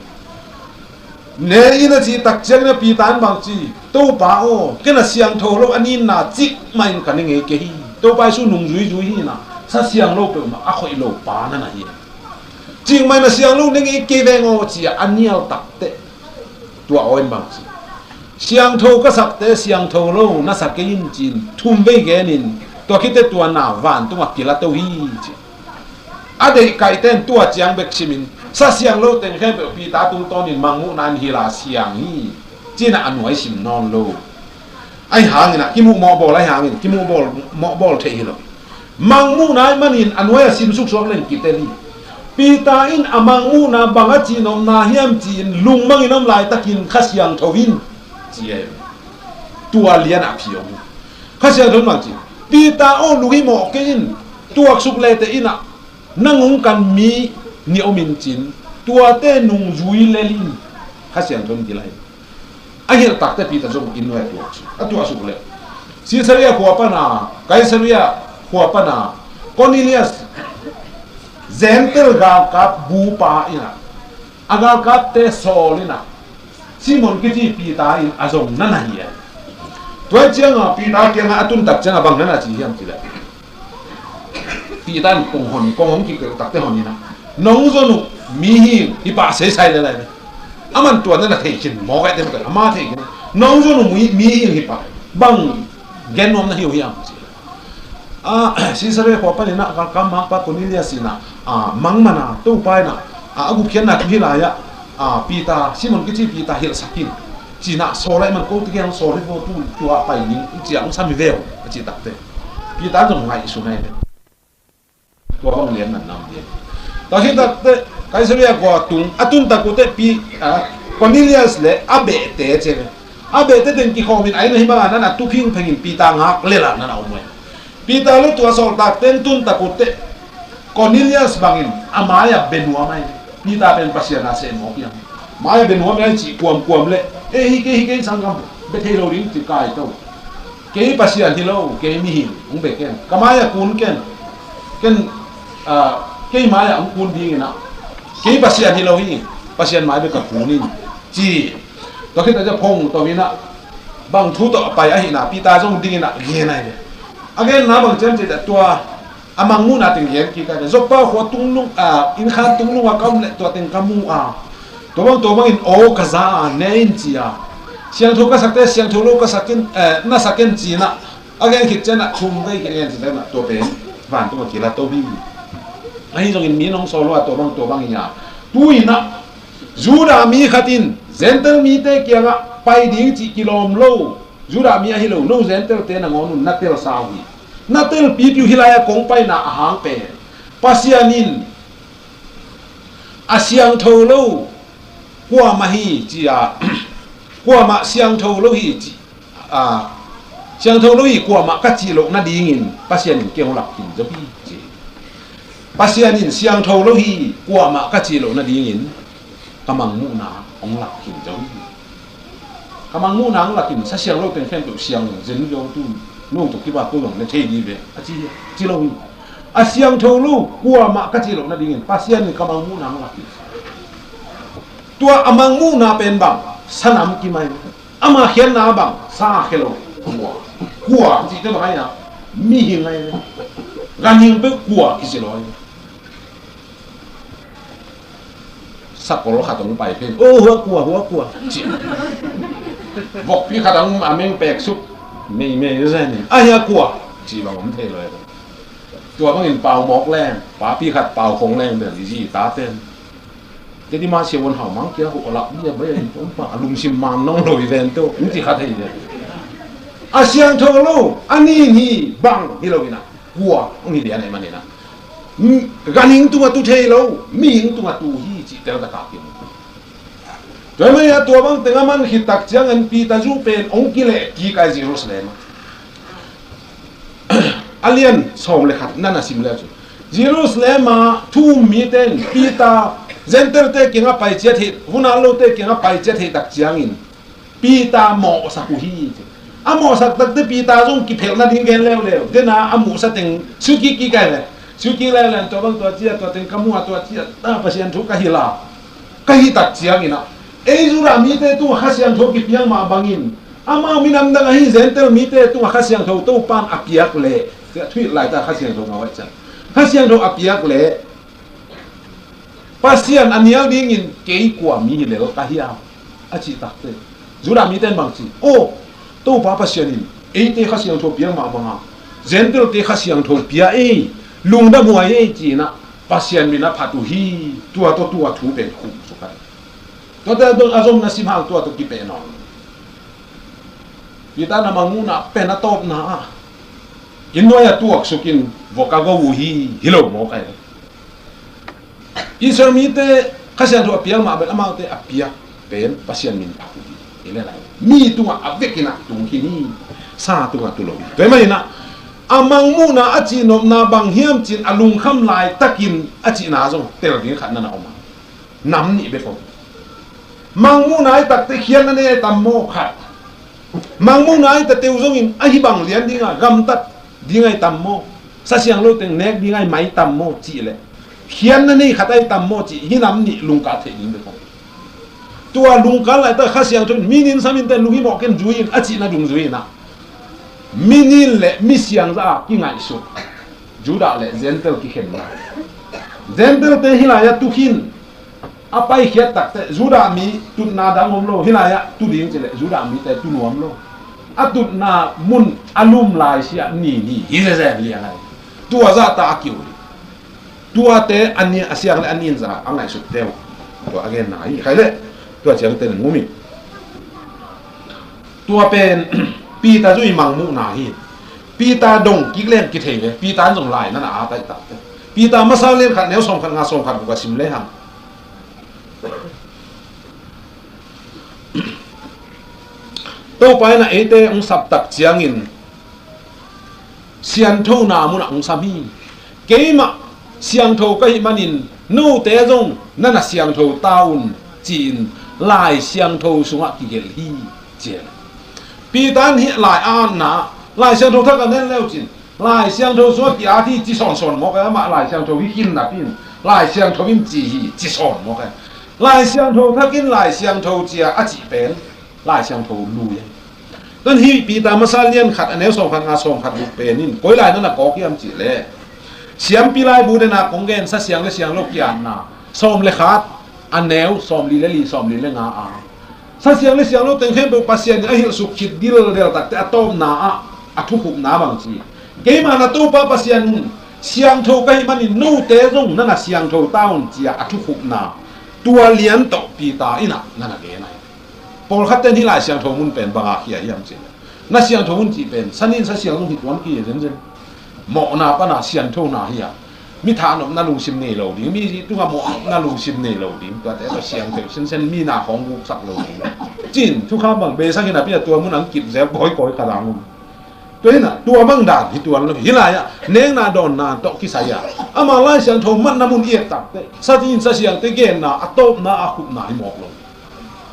Ne in a cih tak ciangin a Peter in bang ci, Topa aw, ken a siangtho lo a ninna cikmah in ka ne ngei kei hi. Topa Jesu nungzuizui hi na, sa siang lo peuhmah a khoih lo pa na na hi. Cikmah in a siang lo ne ngei kei veng aw, ci-a a nial takteh, tua aw in bang ci, siangtho ka sakte siangtho lo na sa kei in, ci-in thum vei genin, tua khit teh tua na vantungah kila to hi, ci. A deihkaihte in tua ciang bek simin, sa siang lo teng khempeuh Peter tungtawnin mangmuhna in hila siang hi, ci-in a nuai sim nawn lo. Ahi hangin ah, kimuh mawhbawl ahi hangin, kimuh bawl, mawhbawl theih hi lo. Mangmuhna ahih manin a nuai a simsuk suak leng kitel hi. Peter in a mangmuhna bang a cihnopna hiam ci-in lungmangin om laitakin Kha Siangtho in ci ahi. Tua lian a phi om hi. Kha Siangtho in bang ci, Peter aw, lunghimawh kei in, tuaksuk lete in ah, nang hong kan mi nih om in, ci-in tuate nungzui lel in Kha Siangtho in dil ahi. A hilh takteh Peter zong inn nuai a tuaksuk, a tuaksuk leh Caesarea khua pana, Caesarea khua pana Cornelius, Gentile galkap bupa in ah, a galkapte sawl in ah, Simon kici Peter in a zong na na hi a. Tua ciangah Peter kiangah a tun tak ciangah bang na na ci hiam ci leh, Peter in kong hon, kong hong kikel takteh hon in ah, nong zon uh mihing hi pah, seisai le lai le. Aman tua na na thei khin, mawk ahi tem ka, ama thei khin. Nong zon uh mi, mihing hi pah, bang gen nuam na hi uh hiam ci. Ah, Caesarea khua panin ah galkap mangpa Cornelius in ah, ah, mangman a, Topa in ah, ah, a gupkhiatna thu hi lai-ah, ah, Peter, Simon kici Peter hilhsak in, ci-in ah sawl ahih man kote kiang sawl hi vo, tu, tua pai ning, ci-a hong sam hi ve uh, a cih takteh Peter zong ngaihsun ahi ve. Tua bang lian na nam lian. Tua khit takteh Caesarea khua tung, a tun tak uh teh Pi-, ah, Cornelius le a behte ci ve. A behte teng kikhawmin a inn ah hih bangah na na tu phingphengin Peter ngak lel a na na om uh hi. Peter le tua sawltakte tun tak uh teh Cornelius bangin a mai-ah bia nuam ahi. Peter pen Pasian a seh mawk hiam. Mai-ah bia nuam ahi cih kuamkuam leh, ei, hi kei, hi kei sanggam, bia thei lo ding ci kai to. Kei Pasian hi lo, kei mihing, hong bia ken. Ka mai-ah kun ken. Ken, ah, kei mai-ah hong kun dingin ah, kei Pasian hi lo hi, Pasian mai bek ka kun in, ci. Tua khit a cia phong to in ah, bang thu tawh a pai ahihna Peter zong dingin ah gen ahi ve. A genna bang ciam cih leh tua a mangmuhna teng gen kik ahi ve. Joppa khua tungnung, ah, innkhan tungnung a ka om leh tua teng ka mu a, tua bang tua bangin aw ka za a, ne in ci a, siangtho ka sakte siangtho lo ka sak in, eh, na sak in ci-in ah, a gen khit ciangin ah thum vei kingen ci-in ah tua pen vantung a kila to hi. Ahi zongin mi nong sawl uh a tua bang tua bang hi a, tu-in ah Judah mi khat in Gentile mite kiangah pai ding cih kilawm lo, Judah mi ahi lo, no Gentile-te nangawn un na telsa uh hi. Na telpipi uh, hih lai-ah kong paina a hang pen Pasian in a siangtho lo kuamah hi ci-a, kuamah siangtho lo hi ci, a, siangtho lo hi kuamah ka cih loh nadingin Pasian in kei hong lak khin zo hi ci. Pasian in siangtho lo hi kuamah ka cih loh nadingin ka mangmuhna hong lak khin zo hi. Ka mangmuhna hong lak in, sa siang lo teng khempeuh siang zen zo tu, nong tuk kiba ko zong le thei dih ve a ci, ci lo hi. A siangtho lo kuamah ka cih loh nadingin Pasian in ka mangmuhna hong lak hi. Tua a mangmuhna pen bang, sanam kim ahi. Ama khiatna bang, sa khia lo. Kua, kua cihte bang ahi a, mihing ahi. Ganhing peuh kua kici lo ahi. Sakol khat hong pai pen, oh, hua kua, hua kua, ci. Vokpi khat ang a meng pek suk meimei zen in, a hia kua cih bang om thei lo e. Tua bangin pau mawk leng, papi khat pau khong leng bel i zi i ta ten. Teti ma sia wan hau mang kia hu a lak bia bai a in tong pa a lungsim man nong lo i ven to, in ti khat hei zen. A siangtho lo, a nin hi bang hi lo in a, kua ong hi lian e man in a. Ganhing tunga tu thei lo, mihing tunga tu hi cih tel ta ka kim. Tua mah a tua bang teng a man khit tak ciangin Peter zu pen ong kileh kik ai Jerusalem ah. A lian sawm le khat nan a sim le cu Jerusalem ah thu um mi ten Peter Gentile te kiangah pai ciat hi, vunal lo te kiangah pai ciat hi tak ciangin Peter mawhsak uh hi ci. A mawhsak takte Peter zong kiphelh nading gen leuleu. Dena a muhsa teng siuki kik ai le. Siuki leuleu tua bang tua cia tua teng ka muh a tua cia ta Pasian thu ka hila. Ka hih tak ciangin ah ei Judah mite tungah Kha Siangtho kipiak mah bangin amau minam dang ahi Gentile mite tungah Kha Siangtho Topan a piak leh. Cia thuih laita Kha Siangtho ngau ai cian. Kha Siangtho a piak leh. Pasian a nial dingin kei kua mi hi lel ka hiam? A cih takte Judah mite in bang ci? Aw, Topa Pasian in eite Kha Siangtho piak mah banga Gentile te Kha Siangtho pia ei, lungdam huai ei ci-in ah Pasian min a phat uh hi. Tua tawh tua thu pen khum suk a. Tuate a zom na sim hang tua tawh kipeh nawn. Peter na mangmuhna pen a tawpna ah inn nuai a tuak sukin vok a go uh hi, hi lo mawk ai. Israel mite Kha Siangtho a piak mah bel amaute a piak pen Pasian min phat uh hi. Hi le lai mi tungah a vekin ah tung khin hi. Sa tungah tu lo hi. Tua hi manin ah a mangmuhna a cihnopna bang hiam cin a lungkham laitakin a cihna zong tel ding khat na na om a. Nam nih bek om. Mangmuhna ai takte khiatna nei ai tam maw khat. Mangmuhna ai ta teu zongin ahi bang lian dinga gamtat ding ai tam maw? Sa siang lo teng nek ding ai mai tam maw cih leh khiatna nei khat ai tam maw cih hi nam nih lungkal theih ding bek om. Tua lungkal laita Kha Siangtho in mi nin samin ten lunghimawh ken zui in a cihna dung zui in ah mi nin le mi siangza a kingaihsut Judah le Gentile kikhenna. Gentile te hi lai-ah tu khin a paikhiat takte Judah mi tutna dang om lo, hi lai-ah tu ding cileh Judah mite tu nuam lo. A tutna mun a lum lai siah ni ni hi zezen liang ai. Tua zahta a kiu hi. Tuate a ni a siang le a nin za a ngaihsut teu. Tua a genna hi khai le tua ciang ten ngumi. Tua pen Peter zui mangmuhna hi. Peter dong kik leng kithei ve. Peter an zong lai na na a taih takte. Peter masa lian khat neu sawm khat nga sawm khat buk a sim le hang. Topa in a eite hong sap tak ciangin sianthona munah hong sam hi. Keimah siangtho ka hih manin note zong na na siangtho ta un ci-in Lai Siangtho sungah kigelh hi ci. Peter in hih lai a atna Lai Siangtho thak a nen leu cin Lai Siangtho sungah ki-at hi ci sawnsawn mawk e, amah Lai Siangtho hi khin napi in Lai Siangtho in ci hi ci sawn mawk e. Lai Siangtho thak in Lai Siangtho cia a cih pen Lai Siangtho lui e. Tuan hih Peter masa lian khat a neu sawm khat nga sawm khat buk pen in koi lai na na kawk hiam cih leh Siampi laibu dena kong gen Sa Siang le Siang Lo ki-atna sawm le khat a neu sawm li le li sawm li le nga a Sa Siang le Siang Lo teng khempeuh Pasian in a hilh suk khit dildel takte a tawpna ah a thukhupna bang ci. Keimah na Topa Pasian un siangtho ka hih manin note zong na na siangtho ta un cia a thukhupna tua lian tawh Peter in ah na na gen ahi. Pawlkhat ten hih Lai Siangtho mun pen banga khia hiam cih na siangtho mun cih pen sanin Sa Siang Lo hi tuan ki zenzen. Mawhna pana sianthona hi a mi thahnopna lungsim nei lo ding, mi tungah mawhnopna lungsim nei lo ding, tuate tawh siangtheu sinsen mi na khawng guksak lo ding. Cin thukham bang beisak hi napi a tua mun ang kip zel kawikawi kha dang un. Tua hi na tua bang dan hi tuan lo hi lai-ah nekna dawnna tawh kisai a ama Lai Siangtho matna mun i et takte satin Sa Siangte genna a tawpna a khupna hi mawk lo.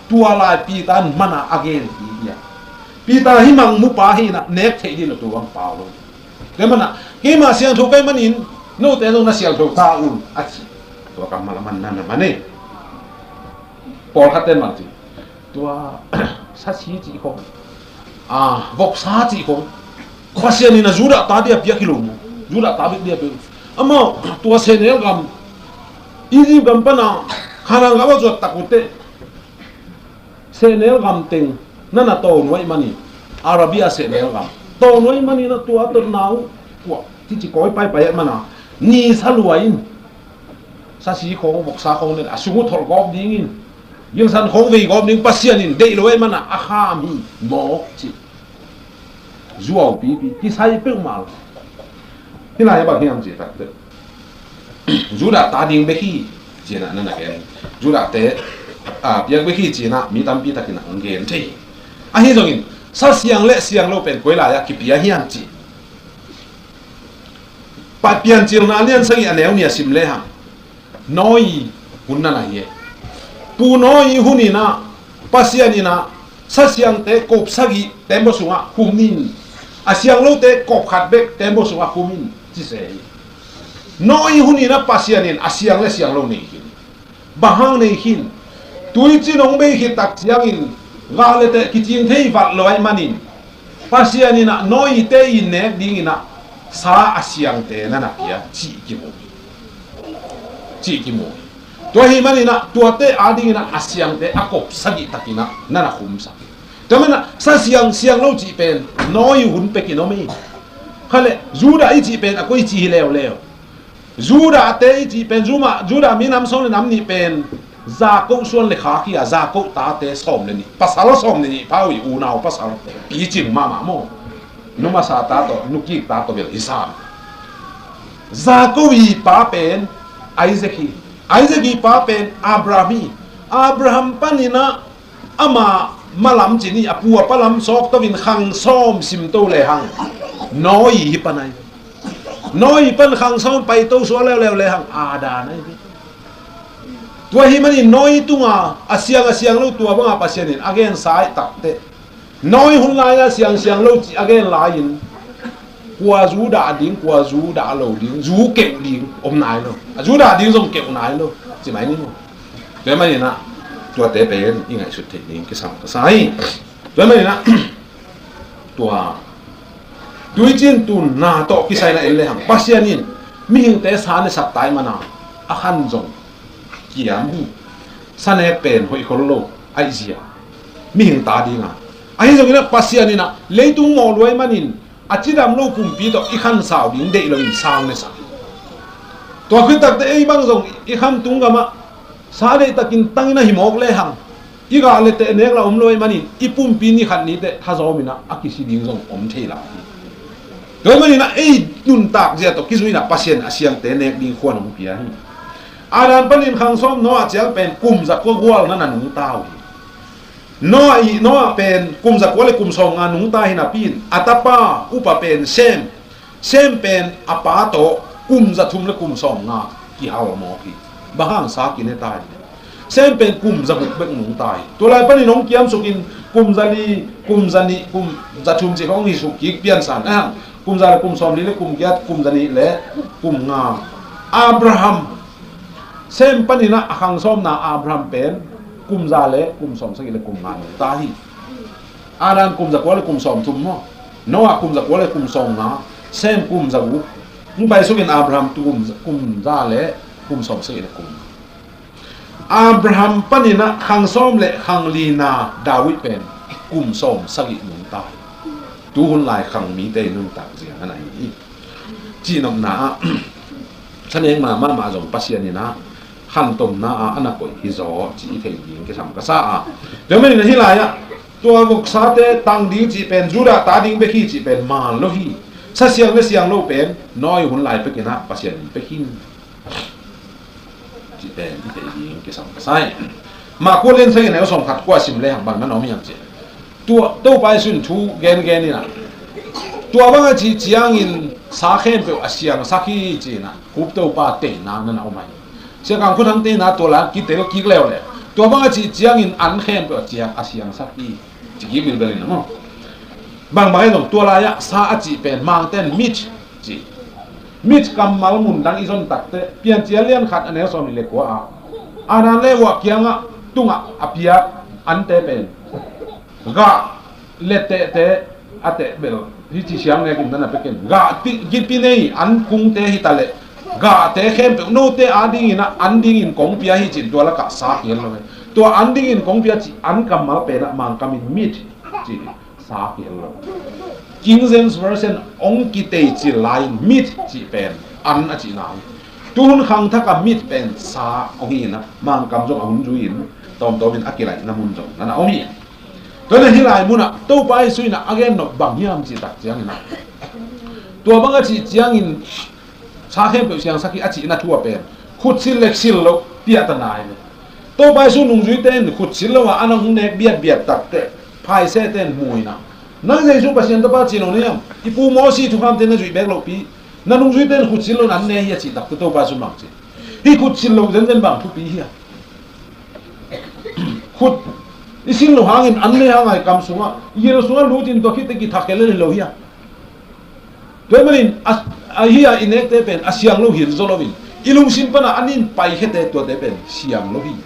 Tua lai Peter in mana a gen hi hi a Peter hi mangmupa hi na nek theih ding lo tua bang pau lo. Tua mana keima siangtho ka hih manin note zong na siangtho ta un a ci. Tua kammal a man na na man e. Pawlkhat ten bang ci. Tua sasi cih khong a voksa cih khong Pasian in a Judah ta dia piak hi lo mu. Judah ta bek dia piak. Amau tua sehnel gam Egypt gam pana Khanang gam a zuat tak ute sehnel gam teng Nana tawh nuai mani, Arabia seh lel gam tawh nuai mani na tua tawh nau kuah cici kawi paipai ahih mana, ni sa lua in sasi khawng, voksa khawng nen a sung uh tholh gawp dingin, gilsan khawng vei gawp ding Pasian in deih lo ahih mana a kham hi mawk ci. Zuau pipi kisai peuhmah lo. Hih lai bang hiam ci tak teh, Judah ta ding bek hi, ci-in ah na na gen. Judah te, a, piak bek hi, ci-in ah mi tampi takin ah hong gen thei hi. Ahi zongin sa siang le siang lo pen koi lai-ah kipia hiam ci. Pa Piancilna a lian sagih a neu nih a sim lehang, Noah hun na na hi e. Pu Noah hun in ah, Pasian in ah, sa siangte kop sagih tembaw sungah khum in, a siang lote kop khat bek tembaw sungah khum in, ci se hi. Noah hun in ah Pasian in a siang le siang lo nei khin. Bang hang nei khin? Tuicin hong bei khit tak ciangin gah le teh kicing thei vat lo ahih manin, Pasian in ah Noah te in nek dingin ah sa a siangte na na pia cih kimu hi. Cih kimu hi. Tua ahih manin ah tuate a dingin ah a siangte a kop sagih takin ah na na khumsak hi. Tua manin ah sa siang siang lo cih pen Noah hun pekin om hi. Kha le Judah i cih pen a koici hi leuleu. Judah te i cih pen, Judah, Judah minam sawm le nam nih pen Jakob suan le khak hi a, Jakob tate sawm le nih, pasal sawm le nih pha uh hi, unau pasal picing mahmah maw. Nu masa ta tawh, nu kik ta tawh bel hi sam. Jakob i pa pen Isaac hi. Isaac i pa pen Abraham hi. Abraham panin ah ama malam cin hi, a pu a palam sawk to in khang sawm sim to lehang Noah hi pan ai. Noah pan khang sawm pai to suak leuleu lehang Adam ai. Tua ahih manin Noah tunga a siang a siang lo tua banga Pasian in a gensa ahih tak teh, Noah hun lai-a siang siang lo cih a gen lai-in, kua Judah ding, kua Judah lo ding, zu keuh ding om nai lo. A Judah ding zong keuh nai lo, ci mai ni maw. Tua ahih manin ah tuate pen i ngaihsut theih ding kisam ka sa hi. Tua ahih manin ah tua tuicin tunna tawh kisai na en lehang, Pasian in mihingte sa ne sak ta ahih mana a khan zong kiam hi. Sa nek pen hoih khol lo ahih zia, mihing ta dinga. Ahi zongin ah Pasian in ah leitung mawh lua ahih manin a cidam lo pumpi tawh i khansau ding deih loin sang ne sak hi. Tua khit tak teh ei bang zong i khamtung gamah sa deihtakin tangin a hi mawk lehang, i gah le teh nek la om lo ahih manin i pumpi ni khat ni teh thazawm in ah a kisi ding zong om thei lai hi. Tua ahih manin ah ei nuntak zia tawh kizui in ah Pasian a siangte nek ding khuan hong pia hi. Adam panin khang sawm, Noah ciang pen kum za kua gual na na nungta uh hi. Noah i, Noah pen kum za kua le kum sawm nga nungta hi napi in a tapa upa pen Sem, Sem pen a pa tawh kum za thum le kum sawm nga kihal mawk hi. Bang hang sa kine ta hi? Sem pen kum za guk bek nungta hi. Tua lai panin hong kiamsukin kum za li, kum za nih, kum za thum cih hong hi suk kik piansan. Ah, kum za le kum sawm li le kum giat, kum za nih le kum nga. Abraham, Sem panin ah a khang sawmna Abraham pen kum za le kum sawm sagih le kum nga nungta hi. Adam kum za kua le kum sawm thum maw. Noah kum za kua le kum sawm nga. Sem kum za guk. Hong paisukin Abraham tu kum, kum za le kum sawm sagih le kum nga. Abraham panin ah khang sawm le khang lina David pen kum sawm sagih nungta hi. Tuhun lai khang mite nuntak zia na na hi hi. Cihnopna ah, saneng mahmah zong Pasian in ah khantomna ah a na koih hi zaw ci i thei ding kisam ka sa a. Tua manin ah hih lai-ah tua voksate tang ding cih pen Judah ta ding bek hi cih pen man lo hi. Sa siang le siang lo pen Noah hun lai pekin ah Pasian in pek hi. Cih pen i thei ding kisam ka sa hi. Mah kua lian sagih neu sawm khat kua sim lehang bang na na om hiam cih. Tua Topa Jesuh in thu gengen in ah, tua bang a cih ciangin sa khempeuh a siangsak hi ci-in ah Khup Topa teina na na om hi. Sia Kang Khuthang teina tua la kitel kik leuleu. Tua bang a cih ciangin an khempeuh a ciang a siangsak hi ci kik bilbel in ah maw. Bang bang hi zong tua lai-ah sa a cih pen Mangten mit ci. Mit kammal mun dang i zon tak teh Piancil a lian khat a neu sawm nih le kua ah, Adam le Eva kiangah tungah a piak ante pen gah le tehte a teh bel hi ci siang nekin na na pek in. Gah ti, gipi nei an kungte hi ta leh gahte khempeuh note a dingin ah an dingin kong pia hi ci-in tua lakah sa kihel lo hi. Tua an dingin kong pia cih an kammal pen ah Mangkam in mit cih sa kihel lo. King James Version hong kiteicil lai-in meat cih pen an a cihna hi. Tuhun khangthak a meat pen sa hong hi-in ah, Mangkam zong a hun zui-in tawmtawmin a kilaihna mun zong na na om hi. Tua hi a, hih lai munah Topa Jesu in ah a gen nop bang hiam cih tak ciangin ah, tua bang a cih ciangin sa khempeuh siangsak hi a cihna thu a pen khutsil le sil loh piahtana hi ve. Topa Jesu nungzuite in khutsil lo a an hong nek biatbiat takteh Pharisaite in mu-in ah, "Nang Jesu Pasian Tapa ci lo na hiam? I pu Moses thukhamte na zuih beek lohpi, na nungzuite in khutsil lo in an ne hi," a cih takteh Topa Jesu bang ci? Hih khutsil lo zenzen bang thupi hiam? Khut i sil loh hangin an ne hang a i kam sungah, i gil sungah lut in tua khit teh kithak khel lel hi lo hiam? Tua ahih manin a, a hi a i nekte pen a siang lo hi zaw loin, i lungsim pan a an in paikhete tuate pen siang lo hi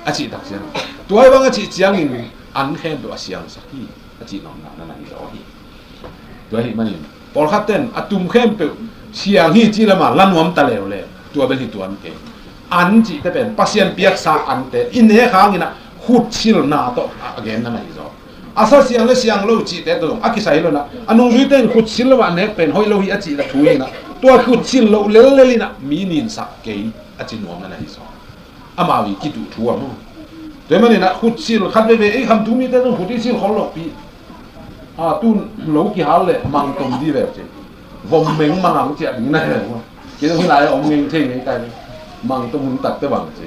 a cih tak ciang, tua hi bang a cih ciangin an khempeuh a siangsak hi a cih nopna na na hi zaw hi. Tua ahih manin pawlkhatte in a tum khempeuh siang hi cih lamah la nuam ta leuleu, tua bel hi tuan kei. An cihte pen Pasian piaksa ante i nek hangin ah khutsilna tawh a genna na hi zaw. A sa siang le siang lo cihte tawh zong a kisai lo-in ah, a nungzuite in khutsil lo a nek pen hoih lo hi a cih la thu hi-in ah, tua khutsil lo lellel in ah mi ninsak kei a ci nuam na na hi zaw. Amau i kituh thu a mu. Tua ahih manin ah khutsil khat veve, ei Khamtung mite zong khut i sil khol lohpi. A, tun lo kihal leh mangtom di ve ci. Vom meng mang ang ciah ding na hi leh maw. Kei zong hih lai-ah om ngei thei ngei kai. Mangtom hun takteh bang ci,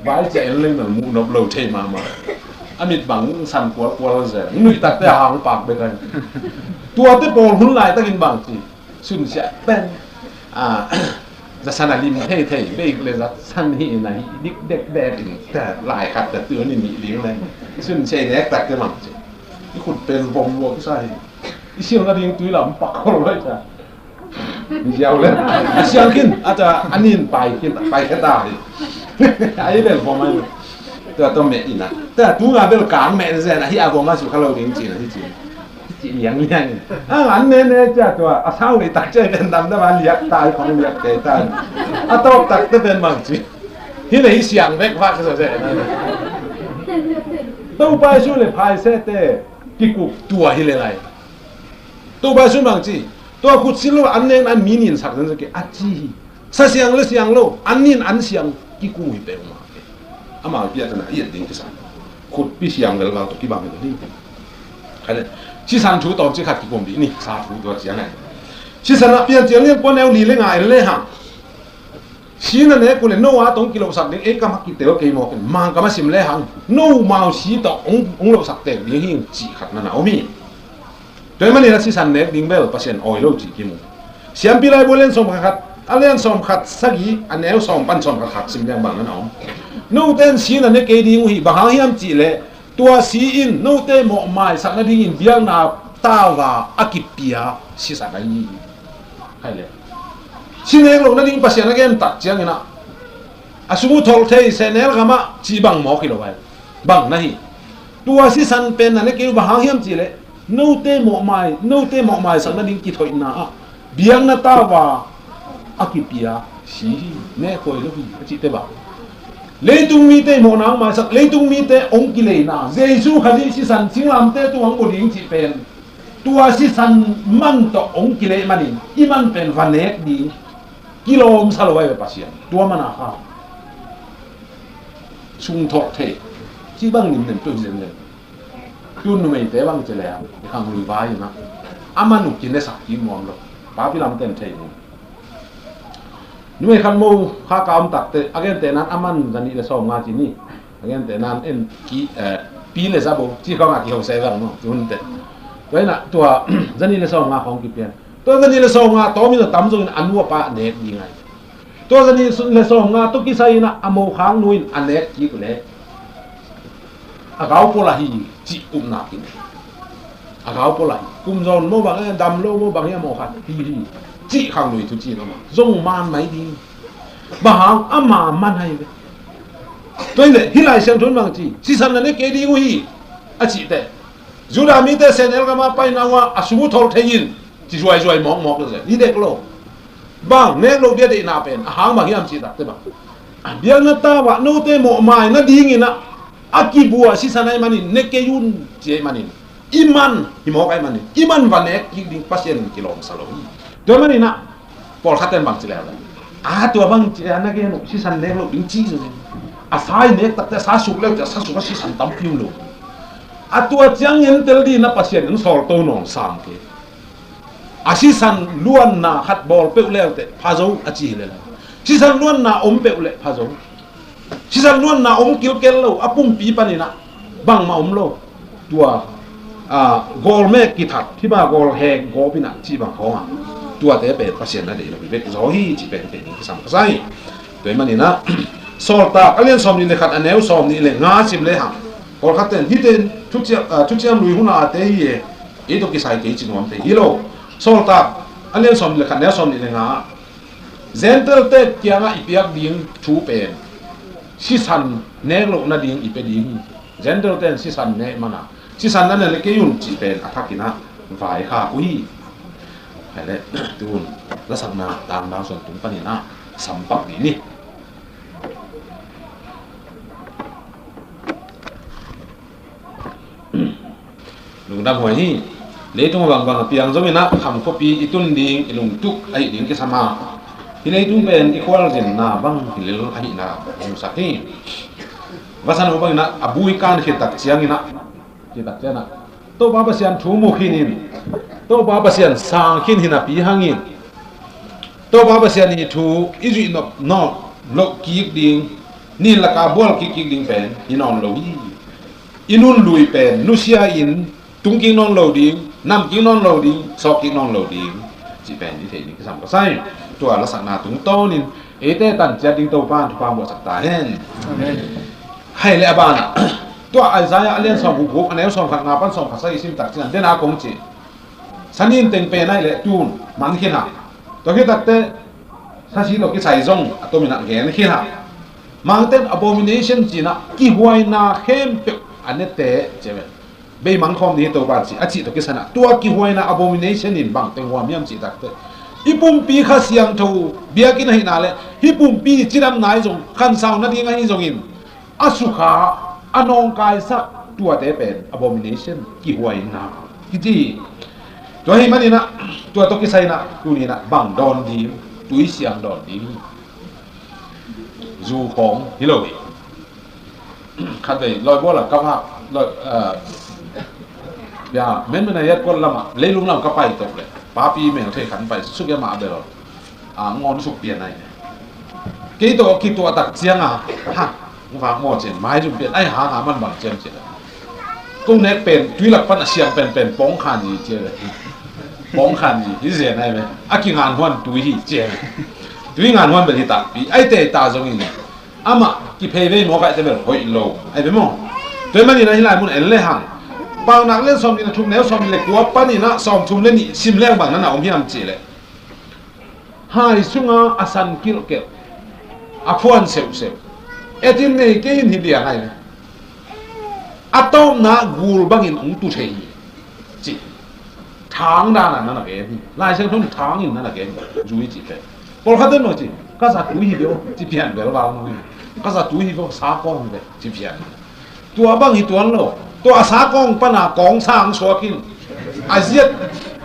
vai ciah en leng nang muh nop lo thei mahmah. A mit bang san kualkual zel, nuih takteh a hang pak bek ai. Tuate pawl hun laitakin bang ci, sunsia pen, a, zasan a lim theithei, beik le zasan hi na hi dik dekdek in, ta lai khat ta tuan in nih ling leng, sunsia i nek takteh bang ci, i khut pen vom lua kisa hi. I sil nading tui lam pak khol lai ta. Ziau le a siang khin, a ta an in pai khin, paikhia ta hi. A i bel vom ai. Tua tawh meh in ah, tua tunga bel kang meh zen ah, hi a vom a sukha lo ding ci-in ah, hi ci-in, hi ci liangliang in. A, an ne ne cia tua a sau lei tak cia pen dam dam a liak ta hi, khong liak kei ta hi. A tawp takteh pen bang ci, hi le hi siang vekvak sa zen. Topa Jesu le Pharisaite kikup tua hi le lai. Topa Jesu bang ci, tua khutsil lo an nek in an mi ninsak zenzen kei a ci hi. Sa siang le siang lo, an in an siang kikup hi peuhmah kei. Amau i piahtana i et ding kisa. Khutpi siang velval tawh kibang hi lo hi. Khai le, sisan thu tawmcik khat kikum dih ni, sa thu tua ciang ai. Sisan ah Piancil lian kua neu li le nga en le hang, si na nek uh leh no a tawh hong kilohsak ding, ei kam a kitel kei mawk in, Mangkam a sim le hang, nomau si tawh hong, hong lohsak tek ding hi cih khat na na om hi. Tua ahih manin a sisan nek ding bel Pasian awi lo cih kimu. Siampi Laibu a lian sawmkhat, a lian sawmkhat sagih, a neu sawm pan sawmkhat khat sim leng bang na na om. Note in si na ne kei ding uh hi, bang hang hiam cih leh tua si in note mawhmaisak nadingin biakna tau a a kipia sisan ahi hi. Khai le, si nek loh nading Pasian a gen tak ciangin ah, a sung uh tholh thei, sehnel gam ah cih bang mawk hi lo ai. Bang na hi. Tua sisan pen na ne kei uh bang hang hiam cih leh, note mawhmai, note mawhmaisak nading kithoihna ah biakna tau a a kipia si hi, ne khuai lo hi a cihte bang. Leitung mite mawhna hong maisak, leitung mite hong kileina, Jesu Khazih sisan singlamteh tungah hong bua ding cih pen, tua sisan man tawh hong kileh manin i man pen va nek ding kilawmsa lo ai ve Pasian. Tua mana kha sung tholh thei cih bang limnem tuah hi zenzen. Tun numeite bang ci leng, i khanglui vai in ah, a man uh kinesak kik nuam lo. Papi lamte in thei ni. Numei khat mo kha ka om takteh, a gentehna in a man zanih le sawmnga ci ni. A gentehna in en ki, eh, pi le za bo ci khawng a kiho se vang maw, tuhun teh. Tua in ah tua zanih le sawmnga khawng kipian. Tua zanih le sawmnga tawm in a tam zongin a nu a pa nek ding ai. Tua zanih le sawmnga tawh kisai in ah a mo khangnu in a nek kik leh, a gau pua lah hi cih upna khin. A gau pua lah hi. Kum zawn maw bang, eh, dam lo maw bang hiam maw khat hi hi cih khanglui thuci in om a, zong man mai ding. Bang hang, ama man ahi ve. Tua hi leh hih Lai Siangtho in bang ci, sisan na ne kei ding uh hi a cih teh, Judah mite sehnel gam a paina uh ah a sung uh tholh thei in ci zuaizuai mawkmawk lo zen hi dek lo. Bang nek loh dia deihna pen a hang bang hiam cih takteh bang, a biakna tau ah note mawhmai nadingin ah a kibua sisan ahih manin ne kei un ci ahih manin, I man hi mawk ahih manin i man va nek kik ding Pasian in kilawmsa lo hi. Tua ahih manin ah pawlkhat ten bang ci lel a, tua bang ci a na gen uh, sisan nek loh ding ci zo. A sa i nek takte a sa suk leu ci a sa suk a sisan tampi um lo. A tua ciangin tel ding na Pasian in sawlto nawn sam ke. A sisan luanna khat bawl peuh leuteh pha zo a ci hi lel a, sisan luanna om peuh leh pha zo. Sisan luanna om kilkel lo, a pumpi panin ah bangmah om lo. Tua a, gawlmek kithat, hih bang a gawl hek gawp in ah cih bang khawng a, tuate pen Pasian na deih lo hi bek zaw hi cih pen thei ding kisam ka sa hi. Tua ahih manin ah Sawltak a lian sawmnih le khat a neu sawmnih le nga sim le hang, pawlkhat ten hihte in thuciam, a, thuciam lui hun a te hi e, ei tawh kisai kei ci nuam thei hi lo. Sawltak a lian sawmnih le khat neu sawmnih le nga ah Gentile-te kiangah i piak ding thu pen sisan nek loh nading i pia ding hi. Gentile-te in sisan nek man a, sisan na ne le kei un cih pen a thakin ah vaikhak uh hi. Hai leh, tu-in lasakna tangdang suan tung panin ah sampak dih ni. Lungdam huai hi. Leitung a bangbang a piang zongin ah kham khuapi i tun ding i lungtuk ahih ding kisam a, hih leitung pen i khualzinna bang hi lel ahihna hong sak hi. Vasan uh bangin ah a bu i kan khit tak ciangin ah, khit tak ciangin ah Topa Pasian thu mu khin in, Topa Pasian sang khin hi napi hangin Topa Pasian ii thu i zuih nop nop loh kik ding, nin laka bual kik kik ding pen hi nawn lo hi. I nun lui pen nusia in tung kik nawn lo ding, nam kik nawn lo ding, sawk kik nawn lo ding cih pen i thei ding kisam ka sa hi. Tua lasakna tungtawnin eite tan ciat ding Topa in thupha muahsak ta hen. Amen. Hai leh a banah tua Isaiah a lian sawmguk, a neu sawmkhat nga pan sawmkhat sagih i sim tak ciang den a kong ci. Sa nin teng pen ahih leh tu-in man khin a, tua khit takte sa si lo kisai zong a tomin ah gen khin a. Mangten abomination ci-in ah kihuaina khempeuh a nete ci ve. Bei mang khawm ding hi Topa ci a cih tawh kisai in ah tua kihuaina abomination in bang teng huam hiam cih takte, i pumpi Kha Siangtho biakinn ahihna le hih pumpi cidamna ahi zong, khansau nading ahi zongin a sukha, a nawngkaisak tuate pen abomination, kihuaina kici hi. Tua ahih manin ah tua tawh kisai in ah tuni in ah bang dawn ding, tui siang dawn ding, zu khawng hi lo hi. Khatvei lawibual ah ka vak lawi, eh, ya, menmena yat kual lamah leilung lam ka pai tok leh papi mel thei khan pai suk ya mah bel a ngawn suk pian ai. Kei tawh kituah tak ciang a, ha, vak maw cin, mai zum pian ai, hang a man bang ciam cin. Ko nek pen tui lak pan a siang pen pen pawng khan hi cia ve. Pawng khan hi, hi zen ai ve. A kingan huan tui hi cia ve. Tui ngan huan bel hi takpi ai te ta zongin amah kiphei vei maw kaihte bel hoih lo ai ve maw? Tua ahih manin ah hih lai mun en le hang, Paunak lian sawmnih le thum neu sawmnih le kua panin ah sawmthum le nih sim leng bang na na om hiam cih leh, hai sunga a san kilhkelh, a phuan seuhseuh, etin nei kei in hi liang ai ve. A tawpna gul bangin hong tu thei hi ci. Thang dan a na na gen hi. Lai Siangtho in thang in na na gen hi. Zu i cih pen, pawlkhat in maw ci, ka zatui hi ve aw ci pian bel val maw hi. Ka zatui hi ve aw, sa kawng hi ve ci pian. Tua bang hi tuan lo. Tua a sa kawng pan a kawng sa hong suak in, a ziat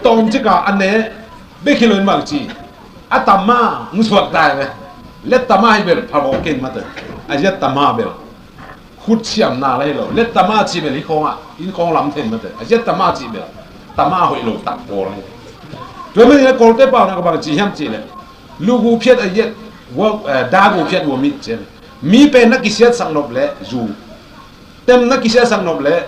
tawmcik a a ne bek hi lo in bang ci, a tama hong suak ta hi ve. Let tama hi bel pha mawk kei mate. A ziat tama bel khut siamna la hi lo. Let tama cih bel hi khawng ah, inn khawng lam thei mate. A ziat tama cih bel tama hoih lo tak pawl hi. Tua ahih manin ah Kawlte paunak ah bang ci hiam cih leh, lugu phiat a yet, wa, eh, dagu phiat wa mit ci. Mi pen na kisiatsak nop leh zu, tem na kisiatsak nop leh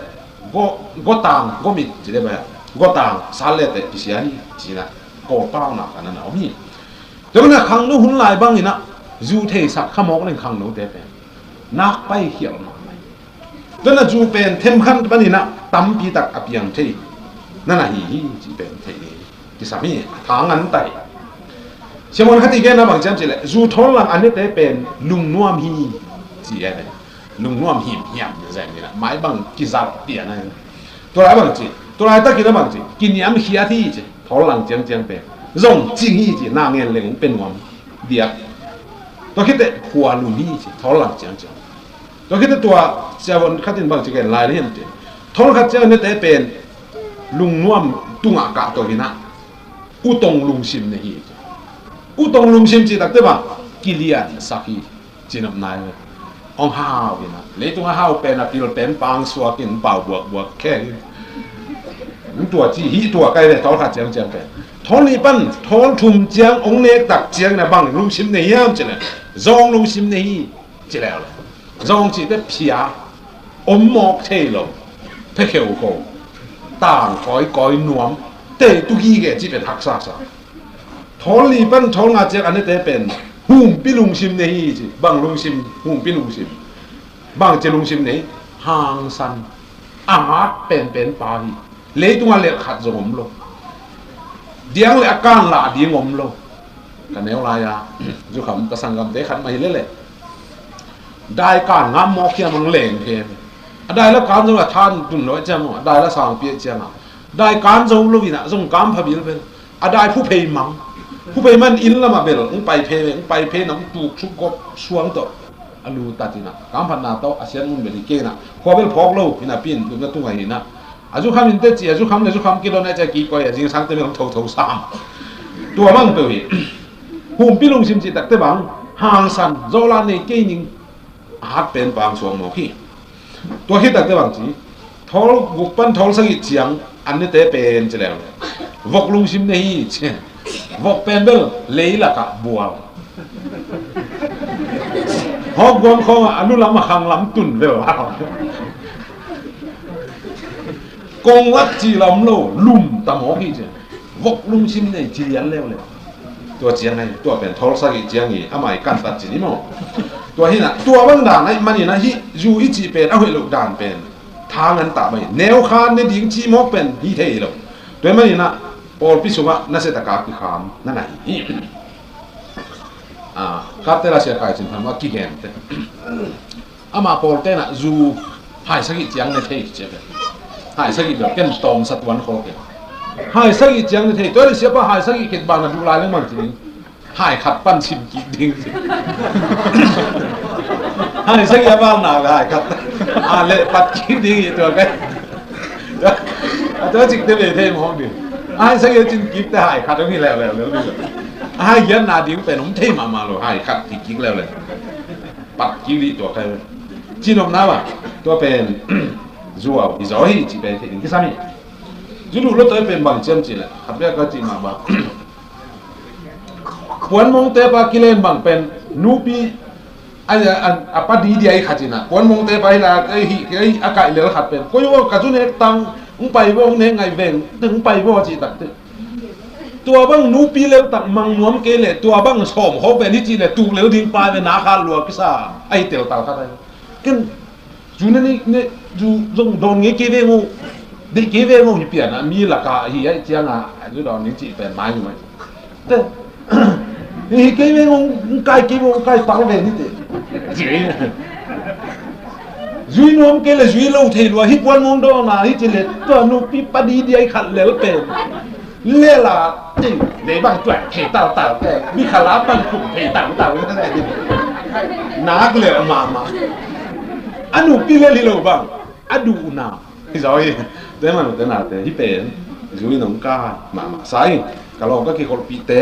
go, gotang, gomit ci leh bang, gotang sal leh teh kisia hi ci-in ah Kawl paunak ah na na om hi. Tua ahih manin ah khangno hun lai bangin ah zu theisak kha mawk leng khangnote pen nak pai khial mahmah hi. Tua ahih manin ah zu pen themkhat panin ah tampi tak a piang thei na na hi hi cih pen thei ding kisam hi. A thang an ta hi. Siamuan khat in genna bang ci hiam cih leh, zu thawl lang a nete pen lungnuam hi ci hi ve. Lungnuam himhiam hi zeng ni na, mai bang kizalh pian a hi. Tua lai bang ci, tua laitakin a bang ci, kiniamkhiat hi ci. Thawl lang ciangciang pen zong cing hi ci, na ngen leng hong pia nuam diak. Tua khit teh khua lum hi ci, thawl lang ciangciang. Tua khit teh tua siavuan khat in bang ci gen lai na hiam cih, thawl khat ciang a nete pen lungnuam tungah kahto hi na, utong lungsim nei hi. Utong lungsim cih takte bang kiliansak hi. Cinop nai ve. Hong hau hi na, leitung a hau pen a pil pen pang suak in pau buakbuak khe hi. Tua ci hi tua kai ve, thawl khat ciangciang pen. Thawl nih pan thawl thum ciang hong nek tak ciang na bang lungsim nei hiam ci le, zawng lungsim nei hi ci le. Zawng cihte phia, om mawk thei lo, phekheu ko, tang kawikawi nuam, tei tu gige cih pen haksa sa. Thawl li pan thawl nga ciang a nete pen humpi lungsim nei hi ci. Bang lungsim? Humpi lungsim. Bang ci lungsim nei? Hangsan, a hat penpen pa hi. Leitungah lelh khat zong om lo. Diang le a kan lah ding om lo. Ka neu lai-a zukham ka sanggamte khat mah hi lele. Dai kan ngam mawk hiam ang leng hem. A dai la kan zong a than tun lo ciang a, a dai la sang piah ciang a, dai kan zo lo in a zong kam pha bil vel. A dai phuphei mang. Phuphei man inn lamah bel hong pai phei ve, hong pai phei na hong tuk suk gop suang tawh a lu tat in a, kamphatna tawh a sian mun bel hi kei in a, khua bel phawk lo hi na, pin lupna tungah hi na. A zukham in teci, a zukham le zukham kidon a cia kikoi a zingsang te bel hong thotho sam. Tua bang peuh hi. Humpi lungsim cih takte bang hangsan, zawla nei kei ning, a hat pen pang suang mawk hi. Tua khit takte bang ci, thawl guk pan thawl sagih ciang an nete pen ci leu le, vok lungsim nei hi ci. Vok pen bel leilakah bual. Hawk guam khawngah a lu lam a khang lam tun vel a, kong lak ci lam lo, lum ta mawk hi ci. Vok lungsim nei ci lian leuleu. Tua ciang ahi, tua pen thawl sagih ciang hi, amah i kantat ci ni maw. Tua hi na, tua bang dan ahi manin ahi, zu i cih pen a hoih loh dan pen thang an tah mai. Neu khan ne ding cih mawk pen hi thei lo. Tua hi manin ah pawlpi sungah nasia taka kikham na na hi hi. Ah, kaptela sia kai cin tham a kigen te. Amah pawl tenah zu hai sagih ciang ne thei ci a, hai sagih bel ken tawm sa tuan khol kei. Hai sagih ciang ne thei, tua le siapa hai sagih khit bang na duh lai leng bang ci ding. Hai khat pan sim kik ding ci. Hai sagih a val na le hai khat a le pat kik ding hi tua kai. A tua cik te ve thei mawng ding. Hai sagih a cin kik te hai khat a ngi leu leu leu ding. Hai giat na ding pen om thei mahmah lo, hai khat kik kik leu leu. Pat kik dih tua kai. Cinopna bang tua pen zuau hi zaw hi ci pen thei ding kisam hi. Zu duh lo tua pen bang ciam ci le khat bia ka ci mah bang. Puan mongte pa kilen bang pen nupi a, a, a pa didi ahi khat in a, puan mongte pa hi la, a hi, a hi, a kaih lel khat pen koi aw ka zu nek tang, hong pai bo, hong nek ngaih veng, hong pai bo ci takte. Tua bang nupi lel tak mang nuam kei le, tua bang sawm khawk pen hi cih le, tuk lel ding pa ve na khat lua kisa, a hi teltal khat ahi. Ken zu ne ni, ne, zu zong dawn ngei kei veng uh, deih kei veng uh hi pian a, mi laka hi ahi ciang a, zu dawn ni cih pen mai hi mai. Te, hi kei veng uh, kai kei veng uh, kai pang ve ni te. Zui nuam kei le zui lo thei lua, hi puan mong dawn a, hi cih le, tua nupi pa didi ahi khat lel pen. Lela, ti, lei bang tuan thei tau tau te, mi khala bang kum thei tau tau. Nak le mama. A nupi le hi lo bang, a duh na. Hi zaw hi, te man te na te, hi pen, zui nong ka, mama. Sai, ka lawng ka kikholpih te,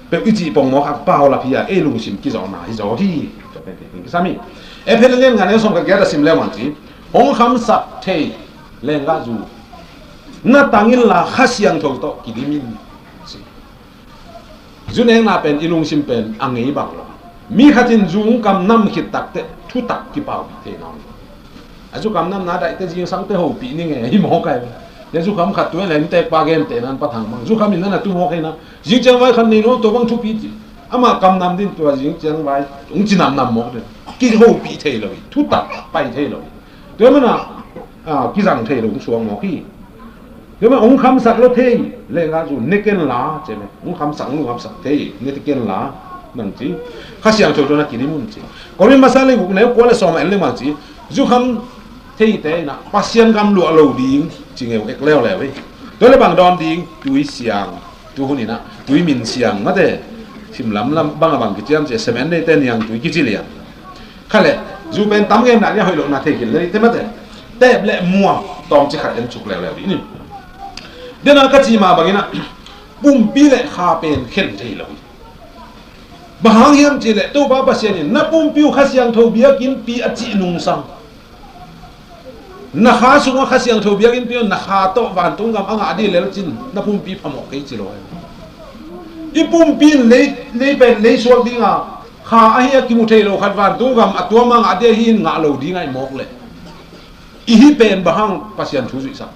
peuh i cih pongmawk a pau la phi a, ei lungsim kizawhna hi zaw hi. Tua pen te, kisam hi. E phen lian ngan e som ka giat a sim le man ci, hong khamsak thei, lenggah zu. Na tang inla Kha Siangtho tawh kidim in ci. Zu nekna pen i lungsim pen a ngei bang lo. Mi khat in zu hong kam nam khit takte thutak kipaupih thei na. A zu kam namna daihte zingsangte hopih ni nge hi mawk ai. Te zu kam khat tu e le in tekpa gentehna an pathang bang. Zu kam in na na tu mawk hi na. Zing ciang vai khat nei lo tua bang thupi ci. Amah kam nam din tua zing ciang vai hong ci namnam mawk den. Kihopih thei lo hi. Thutak pai thei lo hi. Tua mana, ah, kizang thei lo hong suang mawk hi. Tua mana hong khamsak lo thei, lenggah zu ne ken la, ci me. Hong khamsak, hong khamsak thei, ne ken la, nang ci. Kha Siangtho tawh na kidim un ci. Korin masa le guk neu kua le sawm a en le mang ci. Zu kham theite in a Pasian gam luah lo ding ci ngeu ek leuleu hi. Tua le bang dawn ding, tui siang. Tu hun in a tui min siang mate. Sim lamlam bang a bang kiciam ci a, semen neite niang tui kici liang. Kha le, zu pen tam ngen na nia hoih lohna thei kil le te mate. Tep le muam tawm ci khat en cuk leuleu dih ni. Dena ka cih mah bangin ah, pumpi le kha pen khen thei lo hi. Bang hang hiam cih leh Topa Pasian in na pumpi uh Kha Siangtho biakinnpi a cih nungsang, na kha sungah Kha Siangtho biakinnpi uh, na kha tawh vantung gam a ngah ding lel cin, na pumpi phamawh kei ci lo hi. I pumpi in lei, lei pen lei suak ding a, kha ahi a kimu thei lo khat vantung gam a tuam a ngah ding ahi in ngah lo ding ahi mawk leh, i hih pen bang hang Pasian thu zuihsak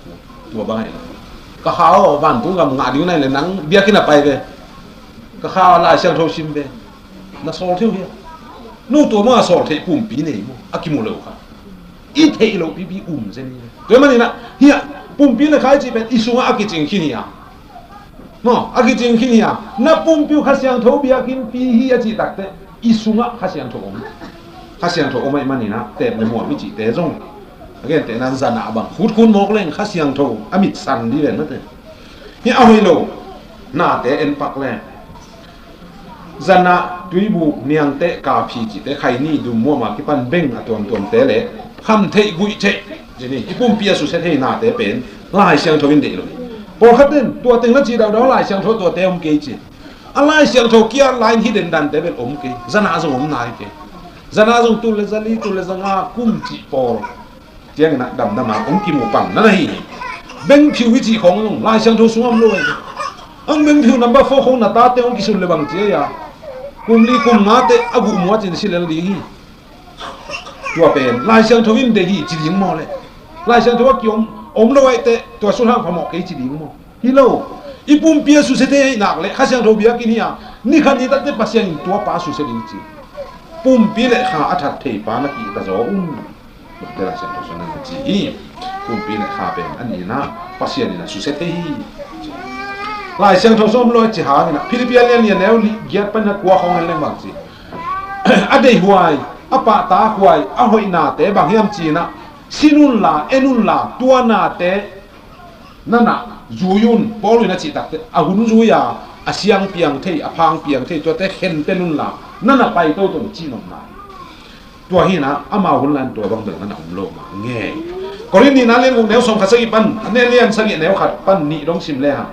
tua bang ahi lo. Ka kha aw, vantung gam ngah ding na hi leh nang biakinn ah pai ve. Ka kha aw, Lai Siangtho sim ve. Na sawl thei uh hia? No tua bang a sawl theih pumpi nei maw, a kimu lo kha? I theih loh pipi um zen hi. Tua ahih manin ah, hiah pumpi le kha i cih pen i sungah a kicing khin hi a, maw, a kicing khin hi a, na pumpi uh Kha Siangtho biakinnpi hi a cih takteh, i sungah Kha Siangtho om. Kha Siangtho om ahih manin ah, teep le muam i cihte zong, a gentehna in zan ah bang khutkhut mawk leng Kha Siangtho a mit san ding ven mate. Hiah a hoih lo nate en pak leng, zan ah tuibuk, niangteh, kaaphi cihte, khaini, dum muam a kipan beng a tuamtuamte le khamtheih, guihtheih, cih ni, i pumpi a susia thei nate pen Lai Siangtho in deih lo hi. Pawlkhat in tua teng na cih daudau, Lai Siangtho tuate om kei ci. A Lai Siangtho kiat lai in hih dendante bel om kei. Zan ah zong om nai kei. Zan ah zong tul le zali, tul le zanga kum cih pawl ciangin ah damdam a hong kimu pang na na hi hi. Bengphiu i cih khawng zong Lai Siangtho sungah om lo hi. Ang bengphiu number four khawng na tate hong kisun le bang ci a, kum li kum nga teh a guh muat in si lel ding hi. Tua pen Lai Siangtho in deih hi ci ding maw leh, Lai Siangtho a kiom om lo ahih teh tua sung hang phamawh kei ci ding maw? Hi lo. I pumpi a susia thei ahih nak leh Kha Siangtho biakinn hi a, ni khat ni takteh Pasian in tua pa susia ding ci. Pumpi le kha a that thei pa na kihta zaw un. Tua Lai Siangtho sung na ci hi. Pumpi le kha pen a nihna Pasian in a susia thei hi. Lai Siangtho sung om lo ci hangin ah, Philippi a lian li a neu li giat pan a kua khawng en leng bang ci. A deihhuai, a pahtakhuai, a hoihnate bang hiam ci-in ah, sin unla, en unla, tua nate na na zui un. Paul in a cih takteh, a hun zui a, a siang piang thei, a phang piang thei, tuate khentel unla, na na pai toto un ci-in om nai. Tua hi-in ah, amau hun lai-in tua bang bel na na om lo mah ngei. Korin nihna lian guk neu sawm khat sagih pan, a neu lian sagih neu khat pan nih dong sim le hang.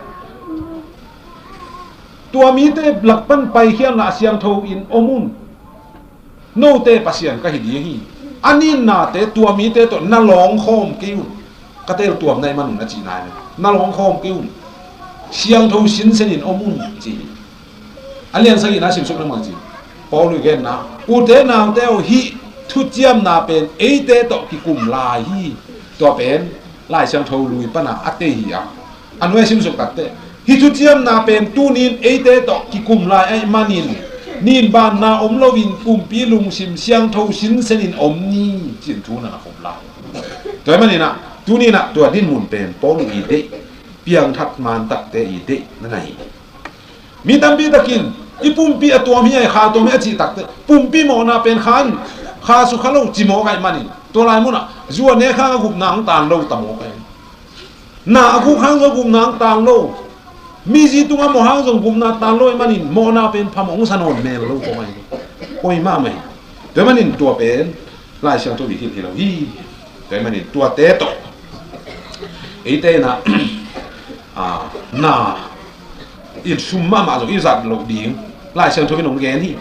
Tua mite lak pan paikhia unla a siangtho in om un. Note Pasian ka hi ding hi. A nitnate tua mite tawh na lawng khawm kei un. Ka teel tuam na hih man un a cihna hi. Na lawng khawm kei un. Siangtho sinsen in om un ci hi. A lian sagihna simsuk leng bang ci. Paul i genna, ute naute aw, hih thuciamna pen eite tawh kikum lai hi. Tua pen Lai Siangtho lui pana a tei hi a. A nuai simsuk takteh, hih thuciamna pen tuni-in eite tawh kikum lai ahih manin, ninbanna om loin kumpi lungsim siangtho sinsen in om ni, ci-in thu na na khum lai. Tua ahih manin ah, tuni-in ah tua dinmun pen Paul i deih, piangthak man takte i deih na na hi. Mi tampi takin i pumpi a tuam hi a, kha tuam hi a cih takteh, pumpi mawhna pen kha in, kha sukha lo ci mawk ahih manin, tua lai munah zu a nek hang a gupna hong taan lo ta mawk ahi. Na a guk hang zong gupna hong taan lo. Mizi tungah mawh hang zong gupna taan lo ahih manin, mawhna pen phamawh hong sa nawn mel lo kawng ahi. Poi mahmah hi. Tua ahih manin tua pen Lai Siangtho i hilh hi lo hi. Tua ahih manin tuate tawh eite in ah, a, na in sum mahmah zong i zat loh ding Lai Siangtho in hong gen hi.